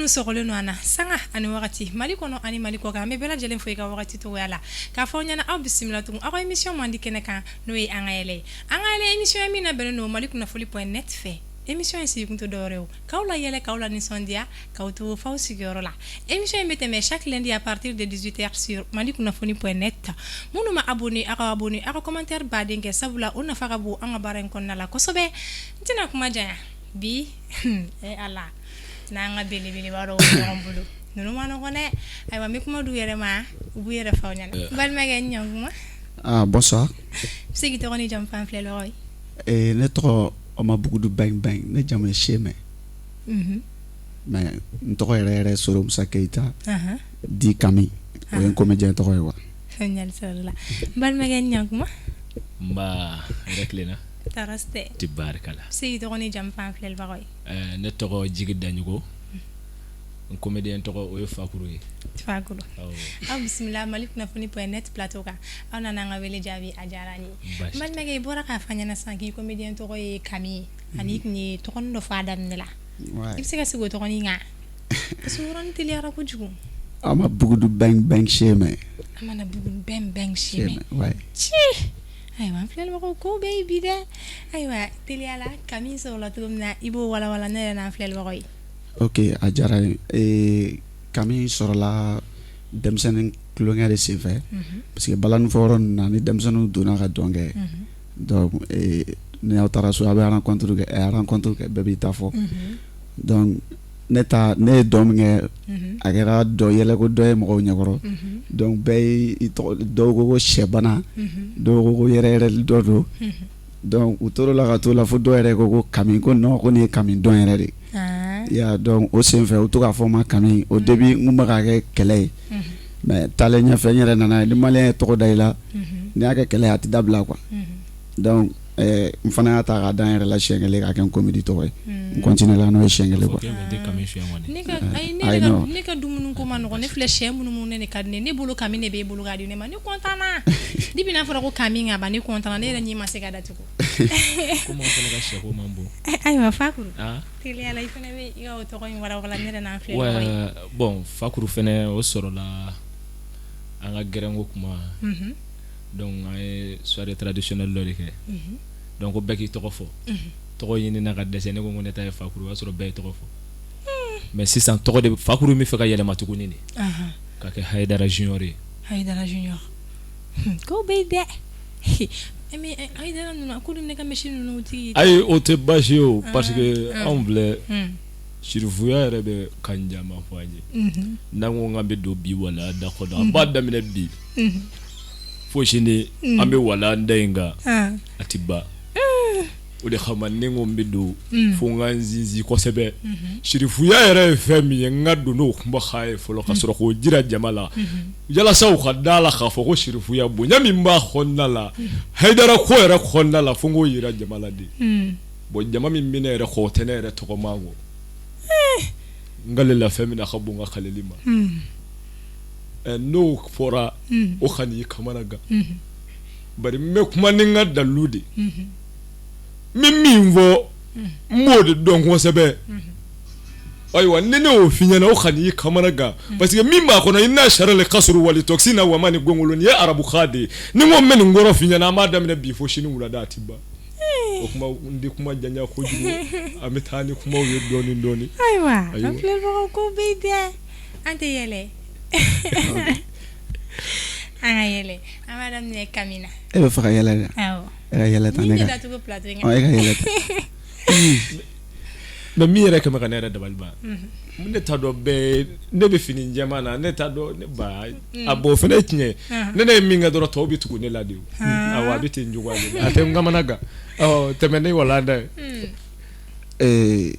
Minnu sɔgɔlen don an na sanga ani wagati, Mali kɔnɔ ani Mali kɔ kan, an bɛ bɛɛ lajɛlen fo i ka wagati cogoya la, k'a fɔ aw ɲɛna aw bisimila tugun aw ka émission mandi kɛnɛ kan, n'o ye An ka yɛlɛ ye. An ka yɛlɛ émission ye min labɛnnen don Mali kunnafoni point net fɛ. Émission in sigikun tɛ dɔwɛrɛ ye, k'aw la yɛlɛ, k'aw la nisɔndiya, k'aw to f'aw sigiyɔrɔ la. Émission in bɛ tɛmɛ chaque lundi à partir de 18 heures sur Mali kunnafoni point net. Minnu ma abonné, aw ka abonné, aw ka commentaire baden kɛ, sabula o nafa ka bon an ka baara in kɔnɔna la kosɛbɛ. N tɛna kuma janya bi. E Ala, n'an ka belebeleba dɔw bɛ ɲɔgɔn bolo, ninnu ma nɔgɔn dɛ. Ayiwa, n bɛ kuma d'u yɛrɛ ma, u b'u yɛrɛ fɔ aw ɲɛna. N balimakɛ, n ɲankuma. Ah, bonsoir. I bɛ se k'i tɔgɔ ni jamu fɔ an filɛbagaw ye? Ne tɔgɔ Oma Bugudu Bang Bang, ne jamu ye Sɛmɛ. Mais n tɔgɔ yɛrɛ yɛrɛ Soro Musa Keyita dit Kami, o ye n comédien tɔgɔ ye quoi. Faamuyali sɔrɔla la. N balimakɛ, n ɲankuma. Nba, hɛrɛ tilenna. Tɔɔrɔ si tɛ. Tabarikala. I bɛ se k'i tɔgɔ ni jamu fɔ an filɛbagaw ye? Ne tɔgɔ Jigi Daɲogo, n comédien tɔgɔ o ye Fakuru ye. Fakuru, aw bisimila Mali kunnafoni point net plateau kan. Aw nana an ka wele jaabi, a diyara an ye. N balimakɛ, i bɔra k'a fɔ an ɲɛna sisan k'i comédien tɔgɔ ye Kami ye, ani i tun ye tɔgɔnin dɔ fɔ a daminɛ la. I bɛ se ka segin o tɔgɔnin kan, parce que o yɔrɔnin teliyara kojugu. Ama Bugudu Bang Bang Sɛmɛ. Amana Bugudu Bang Bang Sɛmɛ. Ci ayiwa, an filɛbagaw, ko bɛɛ ye bi dɛ. Ayiwa, teliya la, Kami sɔrɔla cogo min na, i b'o walawala ne yɛrɛ n'an filɛbagaw ye. Ok, a diyara n ye. Kami sɔrɔla denmisɛnnin tulonkɛ de senfɛ, parce que balani fɔ yɔrɔ ninnu na, ni denmisɛnninw donna ka dɔn kɛ, donc ni aw taara so, a bɛ rencontre kɛ, bɛɛ b'i ta fɔ. Donc ne ta, ne ye dɔn min kɛ, a kɛra dɔ yɛlɛko dɔ ye mɔgɔw ɲɛkɔrɔ. Donc bɛɛ y'i tɔgɔ, dɔw ko ko sɛbana, dɔw ko ko yɛrɛ yɛrɛli dɔ don. Donc u tora la ka t'o la fo dɔw yɛrɛ ko ko Kami, ko non, ko nin ye Kami dɔn yɛrɛ de ya. Donc o senfɛ, u to k'a fɔ n ma Kami. Au début, n kun bɛ k'a kɛ kɛlɛ ye, mais taalen ɲɛfɛ, n yɛrɛ nana ye, ni malien ye tɔgɔ da i la, n'i y'a kɛ kɛlɛ ye, a tɛ dabila quoi. Donc n fana y'a ta k'a da n yɛrɛ la siɲɛ kelen k'a kɛ n comédie tɔgɔ ye, n continuer la n'o ye siɲɛ kelen quoi. Ne ka, ayi, ne yɛrɛ ka, ne ka dumuni ko ma nɔgɔn. Ne filɛ, sɛ munumunu ne de ka di ne. Ne bolo, Kami de b'e bolo k'a di ne ma. Ne content na depuis n'a fɔra ko Kami ka ban, ne content na, ne yɛrɛ ɲi ma se ka datugu. Komi anw fana ka sɛko man bon. Ayiwa Fakuru, teliya la, i fana bɛ i ka o tɔgɔ in walawala ne yɛrɛ n'an filɛbagaw ye. Ouais, bon, Fakuru fana, o sɔrɔla an ka gɛrɛnko kuma. Donc an ye soirée traditionnelle dɔ de kɛ. Donc ko bɛɛ k'i tɔgɔ fɔ. Tɔgɔ ɲinina ka dɛsɛ, ne ko ne ta ye Fakuru, o y'a sɔrɔ bɛɛ ye tɔgɔ fɔ. Mais sisan tɔgɔ de Fakuru bɛ fɛ ka yɛlɛma tuguni de ka kɛ Hayidara Junior ye. Hayidara Junior, ko bɛ yen dɛ. Mais Hayidara ninnu, ko ne ka misi ninnu tigi. Ayi, o tɛ baasi ye o, parce que anw filɛ, sirifuya yɛrɛ bɛ kan caman fɔ an ye. N'an ko k'an bɛ don bi walanda kɔnɔ, an b'a daminɛ bi fo sini, an bɛ walanda in kan, a tɛ ban. O de kama ne ko n bɛ don fo n ka n sinsin kosɛbɛ sirifuya yɛrɛ ye fɛn min ye, n ka don n'o kumakan ye fɔlɔ, ka sɔrɔ k'o jira jama la, yalasa u ka da la k'a fɔ ko sirifuya bonya min b'a kɔnɔna la, Hayidara ko yɛrɛ kɔnɔna la, fo n k'o jira jama la de. Bon, jama min bɛ ne yɛrɛ kɔ, o tɛ ne yɛrɛ tɔgɔma kɔ. N kalela fɛn min na ka bon n ka kaleli ma, n'o fɔra, o kan'i kamana gan, bari n bɛ kuma ni n ka dalilu de. N bɛ min fɔ, n b'o de dɔn kosɛbɛ. Ayiwa, ni ne y'o f'i ɲɛna, o kan'i kamana gan, parce que min b'a kɔnɔ, i n'a sarale kasuru wali tɔkisi na wama ni gɔngolo, nin ye arabukan de ye. Ni n ko n bɛ nin kɔrɔ f'i ɲɛna, an b'a daminɛ bi fo sini wulada, a tɛ ban. O kuma n tɛ kuma janya kojugu, an bɛ taa ni kumaw ye dɔɔni dɔɔni. Ayiwa, an filɛbagaw, ko bɛ yen dɛ. An tɛ yɛlɛ, an ka yɛlɛ. An b'a daminɛ Kami na. E bɛ fɛ ka yɛlɛ dɛ. Awɔ. E ka yɛlɛ ta. Ni ne bɛ ka datugu plateau in ɔ e ka yɛlɛ ta. Mais min yɛrɛ kɛmɛ ka ne yɛrɛ dabali ban, ne t'a dɔn bɛɛ ne bɛ fini jɛman na, ne t'a dɔn ne ba a bɔn, o fana ye tiɲɛ ye. Ne ye min kɛ dɔrɔn, tɔw bɛ tugu ne la de. O awɔ, a bɛ ten cogoya de la, a tɛ n kamana gan. Ɔ tɛmɛ ne walanda ye.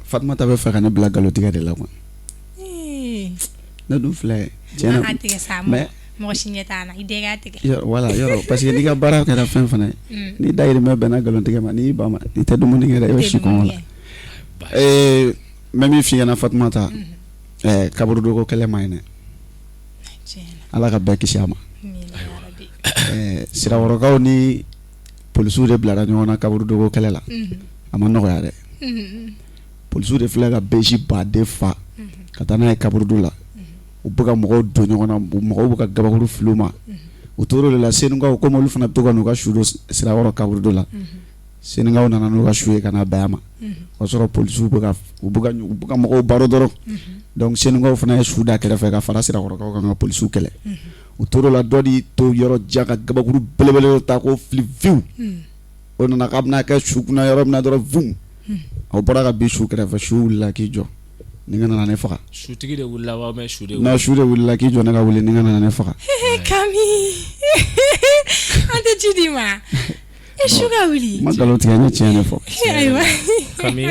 Fatumata bɛ fɛ ka ne bila nkalontigɛ de la quoi. Ne dun filɛ tiɲɛ na, a tigɛ sa, mais mɔgɔ si ɲɛ t'a la, i dɛgɛ a tigɛ. Voilà, yɔrɔ, parce que n'i ka baara kɛra fɛn fana ye, n'i dahirimɛ bɛnna nkalontigɛ ma, n'i ba ma, i tɛ dumuni kɛ dɛ, i bɛ si kɔngɔ la. N bɛ min f'i ɲɛna Fatumata, kaburudo kɛlɛ ma ɲi dɛ. Ala ka bɛɛ kisi a ma. Sirakɔrɔkaw ni polisiw de bilara ɲɔgɔn na kaburudo kɛlɛ la, a ma nɔgɔya dɛ. Polisiw de filɛ ka bɛsi baden fa ka taa n'a ye kaburudo la. U bɛ ka mɔgɔw don ɲɔgɔn na, mɔgɔw bɛ ka gabakuru fili u ma. U tor'o de la, Senukaw, komi olu fana bɛ to ka n'u ka su don Sirakɔrɔ kaburudo la, Senukaw nana n'u ka su ye ka na bɛn a ma. O y'a sɔrɔ polisiw bɛ ka mɔgɔw baro dɔrɔn. Donc Senukaw fana ye su da kɛrɛfɛ ka fara Sirakɔrɔkaw kan ka polisiw kɛlɛ. U tor'o la, dɔ de to yɔrɔ jan ka gabakuru belebele dɔ ta k'o fili fiwu. O nana k'a bɛna kɛ su kunna yɔrɔ min na dɔrɔn, vum, o bɔra ka bin su kɛrɛfɛ. Su wulila k'i jɔ ni ka nana ne faga. Sutigi de wulila wa mais su de? Non, su de wulila k'i jɔ, ne ka wuli ni ka nana ne faga. Kami, an tɛ ji d'i ma e su ka wuli. N ma nkalon tigɛ, n ye tiɲɛ de fɔ. Ayiwa. Kami,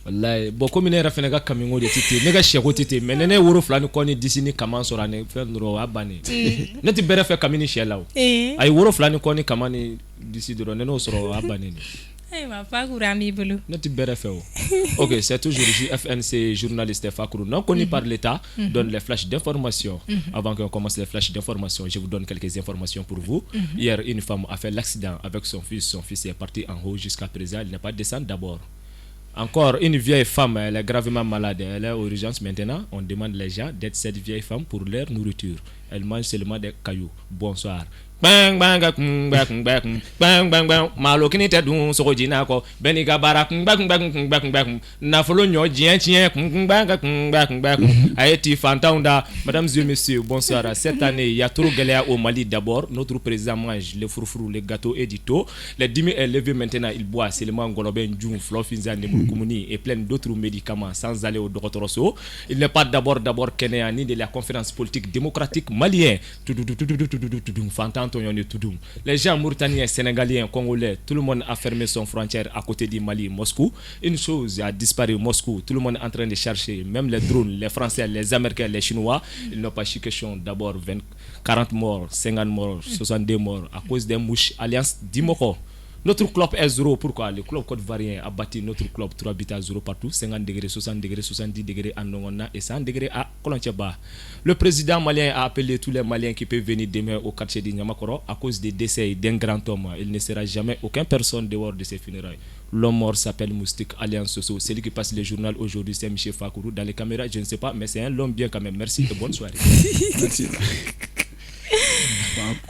walayi, bon, komi ne yɛrɛ fana ka kamiko de tɛ ten, ne ka sɛko tɛ ten, mais ne ye woro 2 ni kɔ ni disi ni kaman sɔrɔ ani fɛn dɔrɔn, o y'a bannen. Ne tɛ bɛrɛ fɛ kami ni sɛ la. O a ye woro 2 ni kɔ ni kaman ni disi dɔrɔn, ne n'o sɔrɔ, o y'a bannen de. Ayiwa Fakuru, an b'i bolo. Ne tɛ bɛrɛ fɛ o. Ok, c'est toujours JFNC, journaliste Fakourou, non connu par l'État, donne les flashs d'information. Avant qu'on commence les flashs d'information, je vous donne quelques informations pour vous. Hier, une femme a fait l'accident avec son fils. Son fils est parti en haut, jusqu'à présent, il n'est pas descendu d'abord. Encore une vieille femme, elle est gravement malade, elle est aux urgences maintenant. On demande les gens d'aider cette vieille femme pour leur nourriture. Elle mange seulement des cailloux. Bonsoir. Bang bang bang bang bang bang bang bang, malo kini tɛ dun sogo jina kɔ, bɛɛ n'i ka baara. Kun bang bang bang bang, nafolo ɲɔ diɲɛ tiɲɛ. Kun bang bang bang, a ye ti fantanw da. Mesdames et messieurs, bonsoir. Cette année, il y a trop gɛlɛya au Mali. D'abord, notre président mange le frufru, le gâteau et du thon. Les dimi est levé maintenant, il boit seulement ngɔlɔbɛ, njun, flɔfinza, nemurukumuni et plein d'autres médicaments sans aller au dɔgɔtɔrɔso. Il n'est pas d'abord d'abord kɛnɛya ni de la conférence politique démocratique malien. Tududududududududum, fantan tɔɲɔni tudum. Les gens mauritaniens, sénégaliens, congolais, tout le monde a fermé son frontière à côté du Mali, Moscou. Une chose a disparu, Moscou. Tout le monde est en train de chercher, même les drones, les Français, les Américains, les Chinois, ils n'ont pas su question. D'abord 20, 40 morts, 50 morts, 62 morts à cause des mouches, alliance Dimoko. Notre club est 0. Pourquoi? Le club Côte d'Ivoirien a battu notre club 3 buts à 0 partout. 50 degrés, 60 degrés, 70 degrés à Nongona et 100 degrés à Koloncheba. Le président malien a appelé tous les Maliens qui peuvent venir demain au quartier de Nyamakoro à cause des décès d'un grand homme. Il ne sera jamais aucune personne dehors de ses funérailles. L'homme mort s'appelle Moustique Alliance Soso. Celui qui passe le journal aujourd'hui, c'est Michel Fakourou. Dans les caméras, je ne sais pas, mais c'est un homme bien quand même. Merci et bonne soirée. Merci.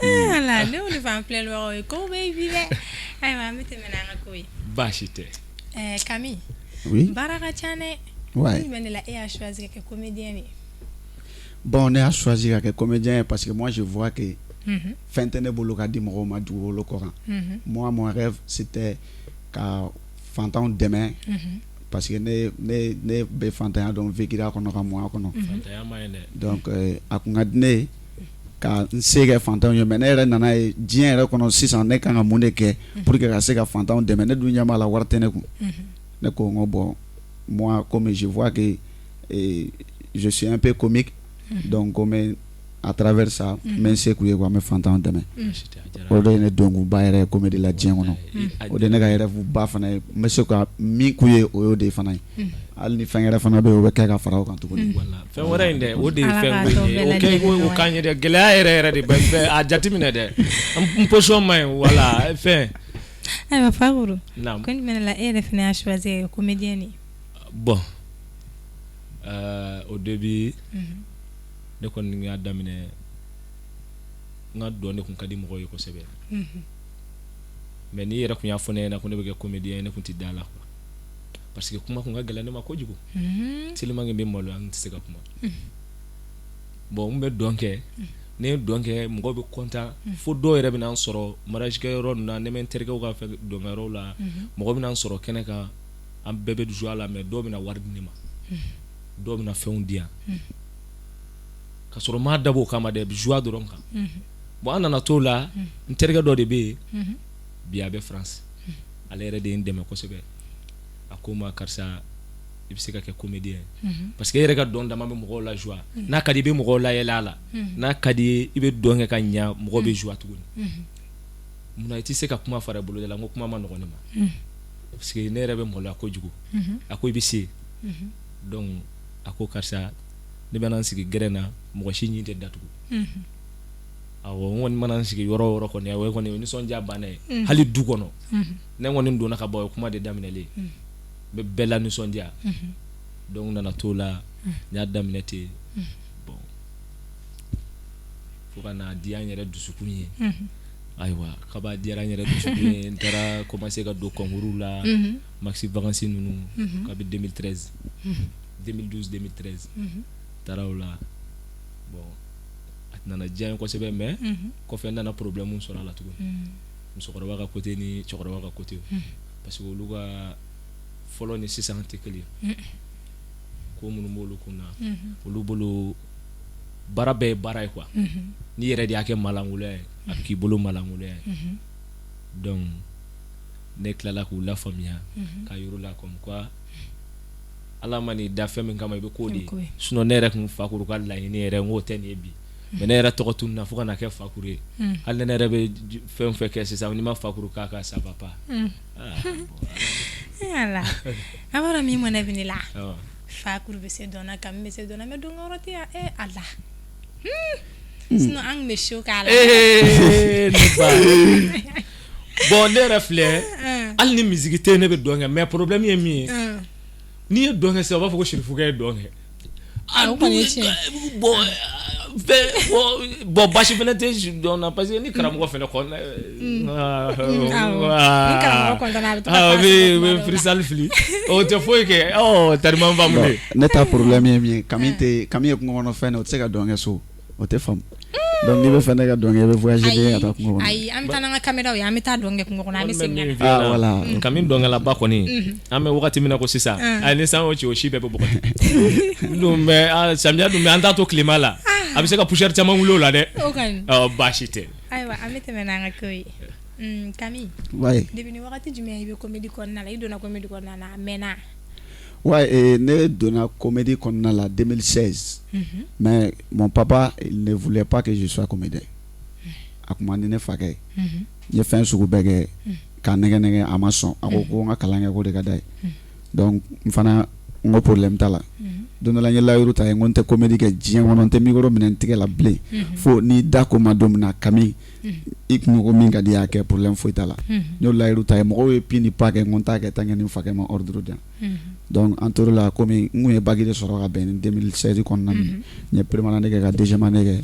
Ala ne y'olu fan filɛlibagaw ye, kow bɛ bi dɛ. Ayiwa, an bɛ tɛmɛ n'an ka ko ye. Baasi tɛ. Kami. Oui. Baara ka ca dɛ. Ouais. Kun jumɛn de la e y'a choisi ka kɛ comédien de ye? Bon, ne y'a choisi ka kɛ comédien ye parce que moi, je vois que fɛn tɛ ne bolo ka di mɔgɔw ma dugukolo kɔ kan. Moi, mon rêve, c'était ka fantanw dɛmɛ parce que ne bɛ fantanya dɔn, vécu a kɔnɔ ka mɔ a kɔnɔ. Fantanya ma ɲi dɛ. Donc a kun ka di ne ye ka n se kɛ fantanw ye, mais ne yɛrɛ nana ye diɲɛ yɛrɛ kɔnɔ sisan, ne kan ka mun de kɛ pour que ka se ka fantanw dɛmɛ? Ne dun ɲɛ b'a la, wari tɛ ne kun. Ne ko n ko bon, moi, comme je vois que je suis un peu comique, donc comme à travers ça, n bɛ n se k'u ye quoi, n bɛ fantanw dɛmɛ. Baasi tɛ, a diyara. O de ye ne donkunba yɛrɛ ye comédie la diɲɛ kɔnɔ. O de ye ne ka rêve ba fana ye. N bɛ se ka min k'u ye, o y'o de fana ye. Hali ni fɛn wɛrɛ fana bɛ yen, o bɛ kɛ ka fara o kan tuguni. Voilà. Fɛn wɛrɛ in dɛ, o de ye Ala fɛn k'a ko tɔ in ye. bɛɛ O kɛ lajɛlen o nɔgɔya. k'an ye dɛ. Gɛlɛya yɛrɛ yɛrɛ de bɛ fɛn a jateminɛ dɛ. N position man ɲi, voilà, fɛn. Ayiwa Fakuru. Naam. Kun jumɛn de la e yɛrɛ fana y'a choisi ka kɛ comédien de ye? Bon. Au début, ne kɔni y'a daminɛ, n ka dɔn de kun ka di mɔgɔw ye kosɛbɛ. Mais n'i yɛrɛ kun y'a fɔ ne ɲɛna ko ne bɛ kɛ comédien ye, ne kun tɛ da la quoi. Parce que kuma kun ka gɛlɛn ne ma kojugu. Tellement que n bɛ maloya, n tɛ se ka kuma. Bon, n bɛ dɔn kɛ. Ne ye dɔn kɛ, mɔgɔw bɛ content fo dɔw yɛrɛ bɛ na n sɔrɔ mariage kɛyɔrɔ ninnu na, ne bɛ n terikɛw ka fɛn dɔnkɛyɔrɔw la, mɔgɔ bɛ na n sɔrɔ kɛnɛ kan, an bɛɛ bɛ joie la, mais dɔw bɛ na wari di ne ma, dɔw bɛ na fɛnw di yan ka sɔrɔ n m'a dabɔ o kama dɛ, joie dɔrɔn kan. Bon, an nana t'o la, n terikɛ dɔ de bɛ yen bi, a bɛ France, ale yɛrɛ de ye n dɛmɛ kosɛbɛ. A ko n ma: karisa, i bɛ se ka kɛ comédien ye parce que e yɛrɛ ka dɔn dama bɛ mɔgɔw la joie. N'a ka di i bɛ mɔgɔw layɛlɛ a la, n'a ka di i bɛ dɔn kɛ ka ɲa, mɔgɔw bɛ joie tuguni. Munna i tɛ se ka kuma fara i bolo da la? N ko kuma ma nɔgɔn ne ma parce que ne yɛrɛ bɛ maloya kojugu. A ko i bɛ se. Donc a ko karisa, ne bɛna n sigi gɛrɛn na, mɔgɔ si ɲin tɛ datugu. Awɔ, n kɔni mana n sigi yɔrɔ o yɔrɔ kɔni, o ye kɔni o ye nisɔndiya bannen ye. Hali du kɔnɔ, ne kɔni donna ka bɔ, o ye kuma de daminɛlen ye. N bɛ bɛɛ la nisɔndiya. Donc n nana t'o la, n y'a daminɛ ten. Bon, fo ka n'a diya n yɛrɛ dusukun ye. Ayiwa, kaba diyara n yɛrɛ dusukun ye, n taara commencer ka don concours la, Maxi Vacances ninnu, kabi 2013, 2012, 2013 n taara o la. Bon, a nana diya n ye kosɛbɛ, mais kɔfɛ n nana problème sɔrɔ a la tuguni, musokɔrɔba ka côté ni cɛkɔrɔba ka côté, parce que olu ka fɔlɔ ni sisan tɛ kelen. Ko minnu b'olu kun na, olu bolo baara bɛɛ ye baara ye quoi. N'i yɛrɛ de y'a kɛ malangoloya ye, a bɛ k'i bolo malangoloya ye. Donc ne tilala k'u lafaamuya k'a yir'u la comme quoi Ala ma n'i da fɛn min kama, i bɛ k'o de ye. Sinon ne yɛrɛ tun Fakuru ka laɲini yɛrɛ, n k'o tɛ nin ye bi, mais ne yɛrɛ tɔgɔ tununna fo ka na kɛ Fakuru ye. Hali ni ne yɛrɛ bɛ fɛn o fɛn kɛ sisan, n'i ma Fakuru k'a kan, ça va pas. Ala, a b'a dɔn min mɔnɛ bɛ ne la. Fakuru bɛ se dɔn na, Kami bɛ se dɔn na, mais dɔnkɛyɔrɔ tɛ yan. Ala, sinon an tun bɛ show k'a la. Bon, ne yɛrɛ filɛ, hali ni musique tɛ yen, ne bɛ dɔn kɛ, mais problème ye min ye, n'i ye dɔn kɛ sisan, u b'a fɔ ko Sirifukɛ ye dɔn kɛ. Bon, bon, basi fana tɛ dɔn na, parce que ni karamɔgɔ fana kɔnɔ bɛ freestyle fili, o tɛ foyi kɛ. Tariman faamu. Ne ta problème ye min ye, Kami tɛ, Kami ye kungo kɔnɔ fɛn de, o tɛ se ka dɔn kɛ so, o tɛ faamu. Donc n'i bɛ fɛ ne ka dɔn kɛ, i bɛ voyager ka taa kungo kɔnɔ. Ayi, an bɛ taa n'an ka caméra ye, an bɛ taa dɔn kɛ kungo kɔnɔ, an bɛ segin ka na. Ah voilà. Kami dɔnkɛlaba kɔni, an bɛ wagati min na ko sisan, ayi, ni san y'o ci, o si bɛɛ bɛ bɔgɔti dun bɛ. Samiya dun bɛ, an t'a to tilema la, a bɛ se ka poussière caman wuli o la dɛ. O kɔni. Ɔ, baasi tɛ. Ayiwa, an bɛ tɛmɛ n'an ka ko ye. Kami. Ouais. Depuis ni wagati jumɛn i bɛ comédie kɔnɔna la? I donna comédie kɔnɔna la a mɛnna? Ouais, ne donna comédie kɔnɔna la 2016. Mais mon papa, il ne voulait pas que je sois comédien. A kun man di ne fakɛ ye. N ye fɛn sugu bɛɛ kɛ k'a nɛgɛ nɛgɛ, a ma sɔn. A ko ko n ka kalan kɛ, k'o de ka d'a ye. Donc n fana n ko problème t'a la. Don dɔ la, n ye layiru ta ye, n ko n tɛ comédie kɛ diɲɛ kɔnɔ, n tɛ micro minɛ n tigɛ la bilen fo n'i da ko ma don min na, Kami, i kun ko min ka di i y'a kɛ, problème foyi t'a la. N y'o layiru ta ye, mɔgɔw ye pin ni pa kɛ, n ko n t'a kɛ tant que ni n fakɛ ma ordre di yan. Donc an tor'o la, komi n kun ye bac de sɔrɔ ka bɛn ni 2016 kɔnɔna na, n ye première année kɛ ka deuxième année kɛ.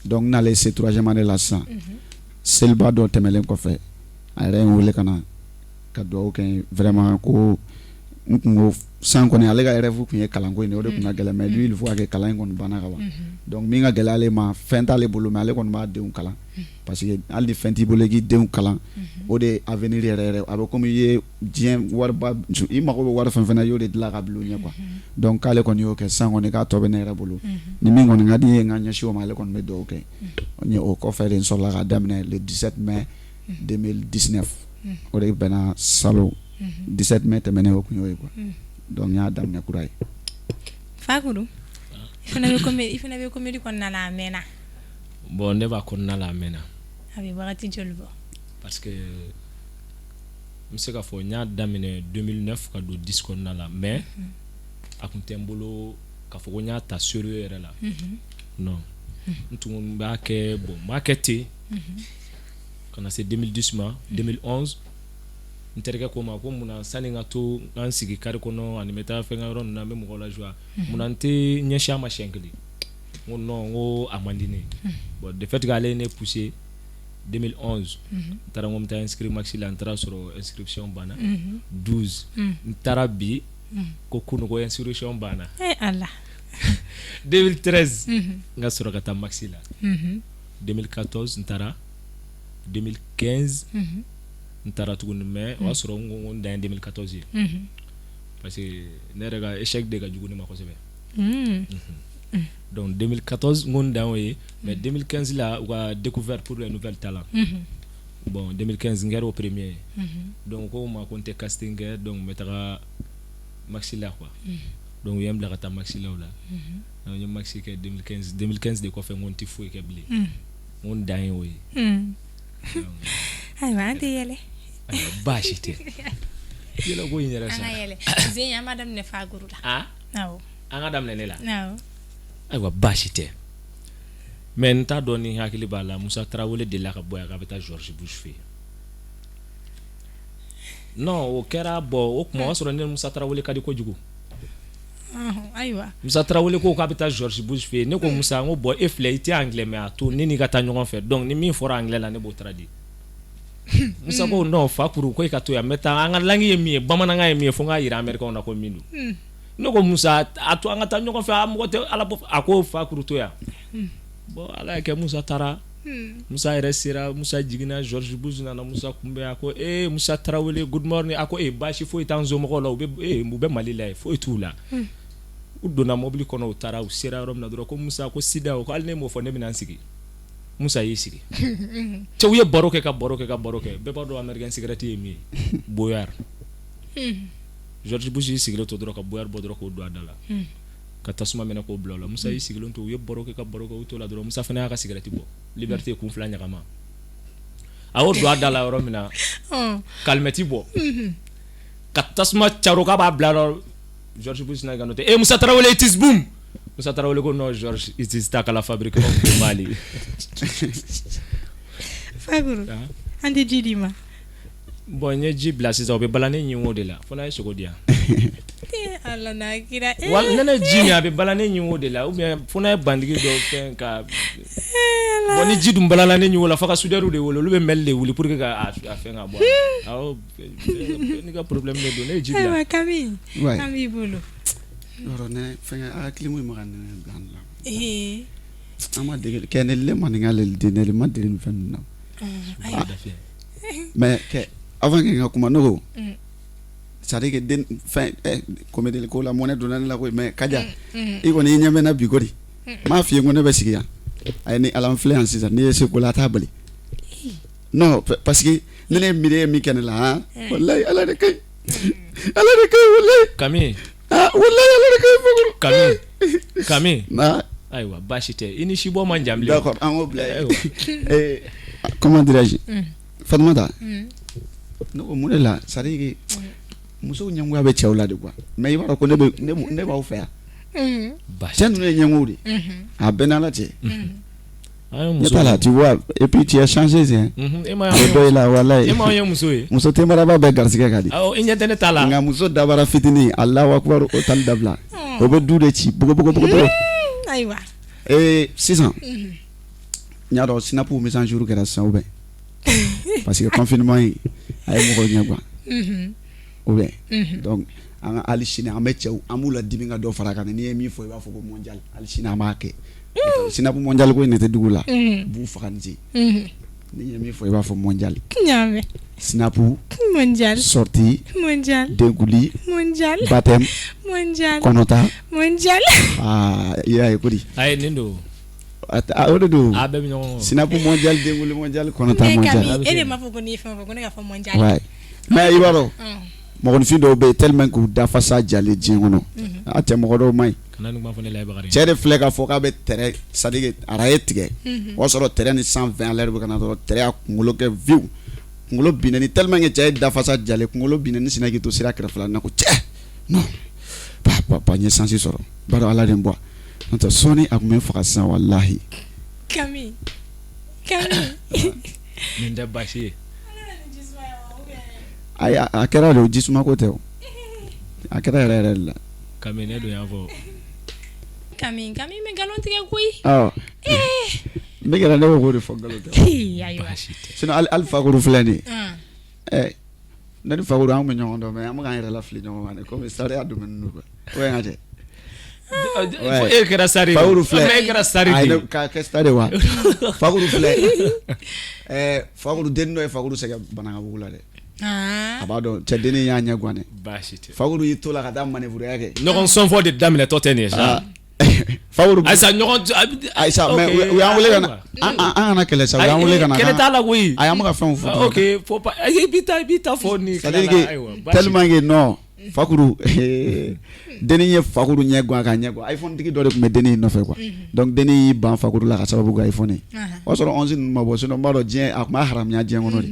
Donc n nalen se troisième année la sisan, seliba dɔ tɛmɛnen kɔfɛ, a yɛrɛ ye n wele ka na ka dugawu kɛ n ye vraiment, ko n kun ko san kɔni, ale ka rêve kun ye kalanko in de, o de kun ka gɛlɛn, mais lui, il faut que kalan in kɔni banna ka ban. Donc min ka gɛlɛn ale ma, fɛn t'ale bolo, mais ale kɔni b'a denw kalan, parce que hali ni fɛn t'i bolo, i k'i denw kalan, o de ye avenir yɛrɛ yɛrɛ. A bɛ komi i ye diɲɛ wariba, i mago bɛ wari fɛn fɛn na, i y'o de dilan ka bila u ɲɛ quoi. Donc k'ale kɔni y'o kɛ sisan kɔni, k'a tɔ bɛ ne yɛrɛ bolo, ni min kɔni ka di n ye, n ka ɲɛsin o ma, ale kɔni bɛ dugawu kɛ n ye. O kɔfɛ de, n sɔrɔla k'a daminɛ le 17 mai 2019, o de bɛnna salon 17 mai tɛmɛnen, o kun y'o ye quoi. Donc n y'a daminɛ kura ye. Fakuru, i fana bɛ comédie kɔnɔna la a mɛnna? Bon, ne b'a kɔnɔna la a mɛnna. A bɛ wagati joli bɔ? Parce que n bɛ se k'a fɔ n y'a daminɛ 2009 ka don 10 kɔnɔna la, mais a kun tɛ n bolo k'a fɔ ko n y'a ta sérieux yɛrɛ la. Non, n tun b'a kɛ, bon, n b'a kɛ ten ka na se 2010 ma. 2011, n terikɛ ko n ma ko munna, sani n ka to n ka n sigi carré kɔnɔ ani n bɛ taa fɛn ka yɔrɔ ninnu na, n bɛ mɔgɔw la joie, munna n tɛ ɲɛsin a ma siɲɛ kelen? N ko non, n ko a man di ne ye. Bon, de fait que ale ye ne poussé, 2011 n taara, n ko n bɛ taa inscrire Maxi la, n taara sɔrɔ inscription banna. 12, n taara bi ko kunun ko inscription banna. Ala. 2013, n ka sɔrɔ ka taa Maxi la. 2014, n taara. 2015, n taara tuguni, mais o y'a sɔrɔ n ko n dan ye 2014 ye, parce que ne yɛrɛ ka échec de ka jugu ne ma kosɛbɛ. Donc 2014, n ko n dan y'o ye, mais 2015 la, u ka découverte pour les nouvelles talents, bon, 2015, n kɛra o premier ye. Donc ko n ma ko n tɛ casting kɛ, donc n bɛ taga Maxi la quoi. Donc u ye n bila ka taa Maxi la o la. Donc n ye Maxi kɛ 2015. 2015 de kɔfɛ, n ko n tɛ foyi kɛ bilen, n ko n dan ye o ye. Ayiwa, an tɛ yɛlɛ. Ayiwa, baasi tɛ, yɛlɛ ko in yɛrɛ An sa. ka yɛlɛ zen, an b'a daminɛ Fakuru la. Ah. Awɔ. An ka daminɛ ne la. Awɔ. Ayiwa, baasi tɛ, mais n t'a dɔn ni hakili b'a la, Musa Tarawele delila ka bɔ yan k'a bɛ taa George Bush fɛ yen. Non, o kɛra. Bon, o tuma o y'a sɔrɔ ne ni Musa Tarawele ka di kojugu. Ayiwa. Musa Tarawele ko k'a bɛ taa George Bush fɛ yen. Ne ko Musa, n ko bon, e filɛ, i tɛ anglais mɛn, a to ne n'i ka taa ɲɔgɔn fɛ. Donc ni min fɔra anglais la, ne b'o traduit. Musa ko non, Fakuru, ko e ka to yan, n bɛ taa, an ka langue ye min ye, bamanankan ye min ye, fo n k'a yira américain na ko min don. Ne ko Musa, a to an ka taa ɲɔgɔn fɛ, a mɔgɔ tɛ Ala bɔ. A ko Fakuru, to yan. Bon, Ala y'a kɛ, Musa taara. Musa yɛrɛ sera, Musa jiginna, George Bush nana Musa kunbɛn. A ko ee, Musa Tarawele, good morning. A ko ee, baasi foyi t'an somɔgɔw la, u bɛ ee, u bɛ Mali la yen, foyi t'u la. U donna mobili kɔnɔ, u taara. U sera yɔrɔ min na dɔrɔn, ko Musa ko sit down. Ko hali ne m'o fɔ, ne bɛna n sigi. Musa y'i sigi. Cɛw ye baro kɛ, ka baro kɛ, ka baro kɛ. Bɛɛ b'a dɔn américain cigarette ye min ye, Boyard. George Bush y'i sigilen to dɔrɔn, ka Boyard bɔ dɔrɔn k'o don a da la, ka tasuma minɛ k'o bila o la. Musa y'i sigilen to, u ye baro kɛ, ka baro kɛ. U to la dɔrɔn, Musa fana y'a ka cigarette bɔ, Liberté kun fila ɲagama. A y'o don a da la yɔrɔ min na, k'alimɛti bɔ, ka tasuma caro k'a b'a bila yɔrɔ, George Bush n'a ka tɛ eh, Musa Tarawele, it is boom. Musa Tarawele ko non, George, it is Takala fabrique of Mali. Fakuru, an tɛ ji d'i ma. Bon, n ye ji bila sisan, o bɛ bala ne ɲin wo de la, fo n'a ye sogo di yan. Ala n'a kira. Wa ne ne ji min, a bɛ bala ne ɲin wo de la, ou bien fo n'a ye bandigi dɔ fɛn ka. Bon, ni ji dun balala ne ɲin wo la, fo ka soudeur de wele, olu bɛ mɛli de wuli pour que ka a fɛn ka bɔ a la. Awɔ, n'i ka problème de don, ne ye ji bila. Ayiwa Kami, an b'i bolo. Yɔrɔ ne fɛnkɛ, a clim in ma ka nɛnɛ bila an la. An ma dege kɛ ne le maninka le den ne ma deli nin fɛn ninnu na. Ayiwa. Mais kɛ avant que n ka kuma, ne ko c'est à dire que den fɛn comédie ko la, mɔnɛ donna ne la koyi. Mais Kaja, i kɔni i ɲɛ bɛ n na bi kɔni, n m'a f'i ye ko ne bɛ sigi yan. A ye ni Ala, n filɛ yan sisan, n'i ye se ko la, a t'a bali. Non, parce que ne miiri ye min kɛ ne la han, walayi Ala de ka ɲi, Ala de ka ɲi, walayi. Kami. Ah, walayi Ala de ka ɲi, Fakuru. Kami, Kami. Na. Ayiwa, baasi tɛ, i ni sibɔ man jan bilen. D'accord, an k'o bila yen. Comment dirais-je, Fatumata, ne ko mun de la, c'est à dire que musow ɲɛngoya bɛ cɛw la de quoi. Mais i b'a dɔn ko ne bɛ ne b'aw fɛ yan. Cɛ ninnu ye ɲɛngow de, a bɛɛ n'Ala cɛ. Ne t'a la, tu vois, et puis tu as changé hein. E ma A bɛ dɔ i la, walayi. E ma ye muso ye. Muso tenbaraba bɛɛ garisɛgɛ ka di. Awɔ, i ɲɛ tɛ ne ta la. Nka muso dabara fitinin, Alahu akubaru, o tali dabila. O bɛ du de ci bogo bogo bogo bogo. Ayiwa. Sisan n y'a dɔn Snap mise en jour kɛra sisan ou bien, parce que confinement in a ye mɔgɔw ɲɛ gan ou bien. Donc an ka hali sini, an bɛ cɛw, an b'u la dimi ka dɔ fara a kan. N'i ye min fɔ, i b'a fɔ ko mondial. Hali sini an b'a kɛ Snap mondial ko in de tɛ dugu la, u b'u faga ni ce. N'i ye min fɔ, i b'a fɔ mondial. Ɲaamɛ. Snap mondial. Sortie. Mondial. Denkuli. Mondial. Baptême. Mondial. Kɔnɔta. Mondial. Aa, i y'a ye ko di? Ayi, nin don. O de don. A bɛɛ bɛ ɲɔgɔn kɔ. Snap mondial, denkuli mondial, kɔnɔta mondial. E de m'a fɔ ko n'i ye fɛn fɔ ko ne ka fɔ mondial. Ouais. Mais i b'a dɔn, mɔgɔninfin dɔw bɛ yen, tellement k'u dafasa jalen diɲɛ kɔnɔ, a cɛ, mɔgɔ dɔw man ɲi. Kana nin kuma fɔ ne la, Bakari. Cɛ de filɛ k'a fɔ k'a bɛ tɛrɛ, c'est à dire rail tigɛ, o y'a sɔrɔ tɛrɛ ni 120 à l'heure bɛ ka na dɔrɔn, tɛrɛ y'a kunkolo kɛ viw, kunkolo binna ni, tellement que cɛ ye dafasa jalen, kunkolo binna ni sinna k'i to sira kɛrɛfɛla na ko cɛ non, pa pa pa, n ye chance sɔrɔ, b'a dɔn Ala de n bɔ, n'o tɛ sɔɔni a tun bɛ n faga sisan, walahi. Kami, Kami. Nin tɛ baasi ye. Ayi, a kɛra de o, jisuma ko tɛ o, a kɛra yɛrɛ yɛrɛ de la. Kami, ne dun y'a fɔ. Kami, Kami bɛ nkalon tigɛ koyi. Ɔ, n bɛ kɛra ne ko k'o de fɔ, nkalon tɛ. Ayiwa. Baasi tɛ. Sinon hali Fakuru filɛ nin ye. Ɛ, ne ni Fakuru an kun bɛ ɲɔgɔn dɔn, mais an bɛ k'an yɛrɛ lafili ɲɔgɔn ma de, komi sariya domaine don quoi, ou bien n ka cɛ. E kɛra star ye. Fakuru filɛ. E kɛra star de ye. K'a kɛ star ye wa? Fakuru filɛ. Ɛɛ, Fakuru dennin dɔ ye Fakuru sɛgɛn Banankabugu la dɛ. A b'a dɔn, cɛ dennin y'a ɲɛ gan dɛ. Baasi tɛ. Fakuru y'i to la ka taa manœuvre kɛ. Ɲɔgɔn sɔnfɔ de daminɛtɔ tɛ nin ye sa. Fakuru. Ayisa, ɲɔgɔn. Ayisa, mais u y'an wele ka na, an kana kɛlɛ sa, u y'an wele ka na. Kɛlɛ t'a la koyi. Ayi, an bɛ ka fɛnw fɔ. Ok, faut pas, i b'i ta fɔ ni. C'est à dire que tellement que non, Fakuru dennin ye Fakuru ɲɛ gan, k'a ɲɛ gan. iPhone tigi dɔ de tun bɛ dennin in nɔfɛ quoi. Donc dennin y'i ban Fakuru la ka sababu kɛ iPhone ye. O y'a sɔrɔ 11 ninnu ma bɔ, sinon n b'a dɔn diɲɛ a tun b'a haramuya diɲɛ kɔnɔ de.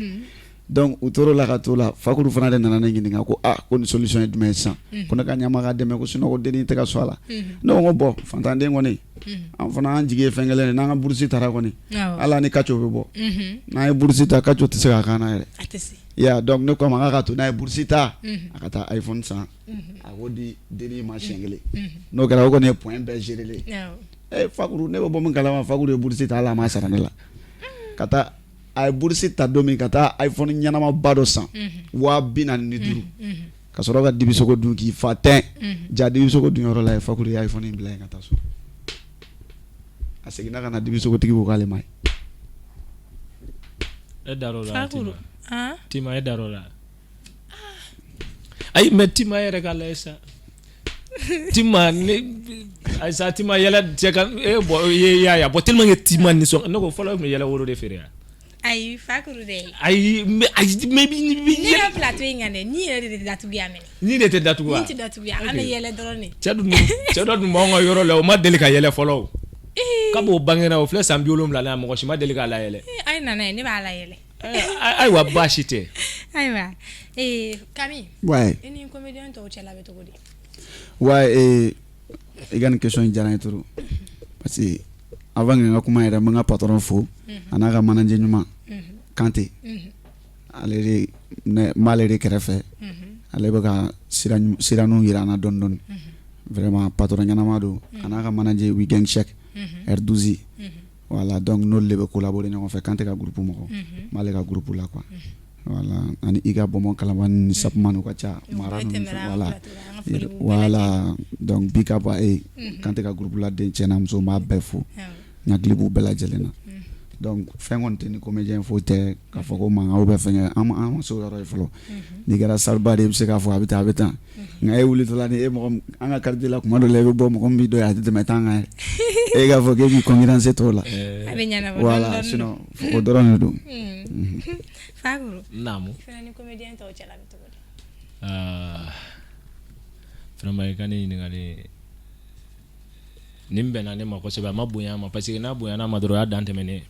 Donc u tor'o la ka t'o la, Fakuru fana de nana ne ɲininka ko aa, ko nin solution ye jumɛn ye sisan? Ko ne ka ɲama ka dɛmɛ, ko sinon ko dennin tɛ ka sɔn a la. Ne ko bon, fantanden kɔni, an fana an jigi ye fɛn kelen de, n'an ka bourse taara kɔni, ala ni kaco bɛ bɔ. N'an ye bourse ta, kaco tɛ se ka kan na yɛrɛ. Ya, donc ne ko a ma k'a ka to, n'a ye bourse ta, a ka taa iPhone san, a k'o di dennin ma siɲɛ kelen. N'o kɛra, o kɔni ye point bɛɛ gérer. Ɛ Fakuru, ne bɛ bɔ min kalama, Fakuru ye bourse ta, hali a ma sara ne la. Ka taa, a ye bourse ta don min, ka taa iPhone ɲɛnamaba dɔ san 45 000, ka sɔrɔ ka dibisogo dun k'i fa tɛn. Ja, dibisogo dun yɔrɔ la ye, Fakuru ye iPhone in bila yen ka taa so. A seginna ka na, dibisogotigi ko k'ale ma ye. E dar'o la? Tima, e dar'o la? Ayi, mais Tima yɛrɛ ka lajɛ sa, Tima ne ayisa, Tima yɛlɛ cɛ ka e bɔ i y'a ye, bɔn tellement que Tima nisɔn, ne ko fɔlɔ e tun bɛ yɛlɛ woro de feere yan. Ayi, Fakuru dɛ. Ayi, mais ayi, mais ne ka plateau in kan dɛ, ni yɛrɛ de tɛ datugu yan mɛnɛ. Ni de tɛ datugu wa? Ni tɛ datugu yan, an bɛ yɛlɛ dɔrɔn de. Cɛ dun, cɛ dɔ dun b'anw ka yɔrɔ la, o ma deli ka yɛlɛ fɔlɔ o. Kab'o bangena, o filɛ san 70 la, mɔgɔ si ma deli k'a layɛlɛ. Ayi, nana ye, ne b'a layɛlɛ. Ayiwa, baasi tɛ. Ayiwa, Kami. Ouais. I ni comédien tɔw cɛla bɛ cogo di? Ouais, i ka nin question in diyara n ye trop, parce que avant que n ka kuma yɛrɛ, n bɛ n ka patron fo, a n'a ka manager ɲuman Kante. Ale de, ne n b'ale de kɛrɛfɛ, ale bɛ ka siraninw yira an na dɔɔni dɔɔni. Vraiment, patron ɲɛnama don, a n'a ka manager Weekend Cheikh R12. Voilà, donc n'olu de bɛ collaborer ɲɔgɔn fɛ, Kante ka groupe mɔgɔ, n b'ale ka groupe la quoi. Voilà, ani i ka bɔnbɔn kalamani ni sapman, u ka ca mara ninnu fɛ. Voilà, voilà, donc bi ka bɔ e Kante ka groupe la, den cɛ n'a muso, n b'a bɛɛ fo, n hakili b'u bɛɛ lajɛlen na. Donc fɛn kɔni tɛ ni comédien foyi tɛ k'a fɔ ko mankan bɛ fɛn kɛ, an ma se o yɔrɔ ye fɔlɔ. N'i kɛra star ba de, i bɛ se k'a fɔ a bɛ tan, a bɛ tan. Nka e wulitɔla ni e mɔgɔ, an ka quartier la, kuma dɔ la i bɛ bɔ, mɔgɔ min b'i dɔn a tɛ tɛmɛ 10 kan yɛrɛ. E k'a fɔ k'e b'i concurrencer tɔw la. A bɛ ɲɛnabɔ. Voilà, sinon o dɔrɔn de don. Fakuru. Naamu. I fana ni comédien tɔw cɛla bɛ cogo di? Vraiment, i ka ne ɲininkali nin bɛnna ne ma kosɛbɛ. A ma bonya a ma, parce que n'a bonyana a ma dɔrɔn, o y'a dan tɛmɛnen ye.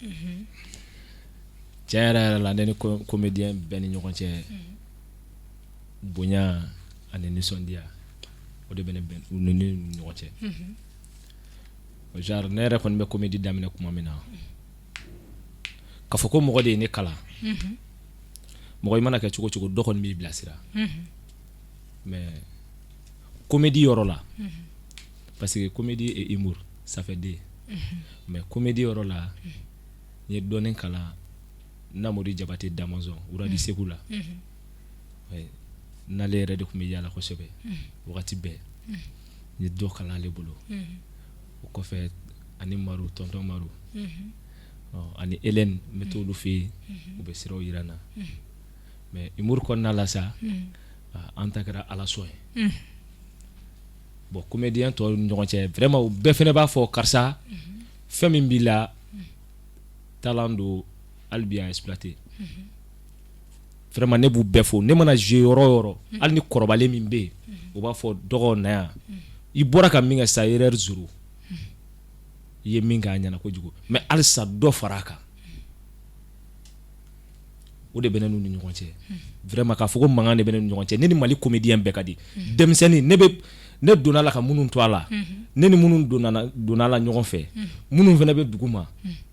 Tiɲɛ yɛrɛ yɛrɛ la, ne ni comédien bɛɛ ni ɲɔgɔn cɛ, bonya ani nisɔndiya, o de bɛ ne bɛn u ni ne ni ɲɔgɔn cɛ. Genre ne yɛrɛ kɔni bɛ comédie daminɛ tuma min na, k'a fɔ ko mɔgɔ de ye ne kalan, mɔgɔ i mana kɛ cogo cogo, dɔ kɔni b'i bilasira. Mais comédie yɔrɔ la, parce que comédie et humour, ça fait deux, mais comédie yɔrɔ la, n ye dɔɔnin kalan Namori Jabate d'Amazon Wuradi Segu la. N'ale yɛrɛ de tun bɛ yaala kosɛbɛ wagati bɛɛ, n ye dɔ kalan ale bolo. O kɔfɛ, ani Maru, tonton Maru, ani Hélène, n bɛ t'olu fɛ yen, u bɛ siraw yira n na. Mais humour kɔnɔna la sa, an ta kɛra Ala sɔn ye. Bon, comédien tɔw ni ɲɔgɔn cɛ, vraiment, u bɛɛ fana b'a fɔ karisa, fɛn min b'i la, talent don, hali bi a exploiter. Vraiment, ne b'u bɛɛ fo. Ne mana jouer yɔrɔ o yɔrɔ, hali ni kɔrɔbalen min bɛ yen, u b'a fɔ dɔgɔ na yan, i bɔra ka min kɛ sa, erreur zéro, i ye min kɛ, a ɲɛna kojugu, mais halisa dɔ fara a kan. O de bɛ ne n'u ni ɲɔgɔn cɛ. Vraiment, k'a fɔ ko mankan de bɛ ne ni ɲɔgɔn cɛ, ne ni Mali comédien bɛɛ ka di. Denmisɛnnin, ne bɛ ne donna la ka minnu to a la, ne ni minnu donna la ɲɔgɔn fɛ, minnu fana bɛ dugu ma,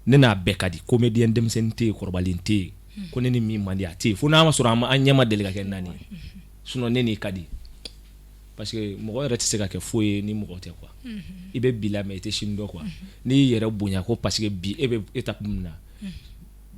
ne n'a bɛɛ ka di. Comédien denmisɛnnin tɛ yen, kɔrɔbalen tɛ yen ko ne ni min man di, a tɛ yen, fo n'a ma sɔrɔ an ɲɛ ma deli ka kɛ naani ye. Sinon ne n'i ka di, parce que mɔgɔ yɛrɛ tɛ se ka kɛ foyi ye ni mɔgɔ tɛ quoi. I bɛ bi la, mais i tɛ sini dɔn quoi. N'i y'i yɛrɛ bonya ko parce que bi e bɛ étape min na,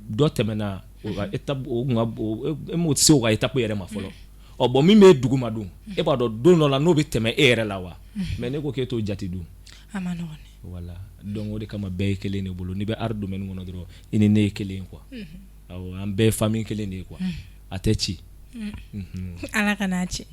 dɔ tɛmɛna o ka étape, o kun ka e m'o tɛ se o ka étape yɛrɛ ma fɔlɔ. Ɔ bon, min bɛ dugu ma dun, e b'a dɔn don dɔ la n'o bɛ tɛmɛ e yɛrɛ la wa? Mais ne ko k'e t'o jate dun. A ma nɔgɔn. Voilà, donc o de kama bɛɛ ye kelen de bolo. N'i bɛ art domaine kɔnɔ dɔrɔn, i ni ne ye kelen ye quoi. Awɔ, an bɛɛ ye famille kelen de ye quoi, a tɛ ci. Ala ka n'a ci.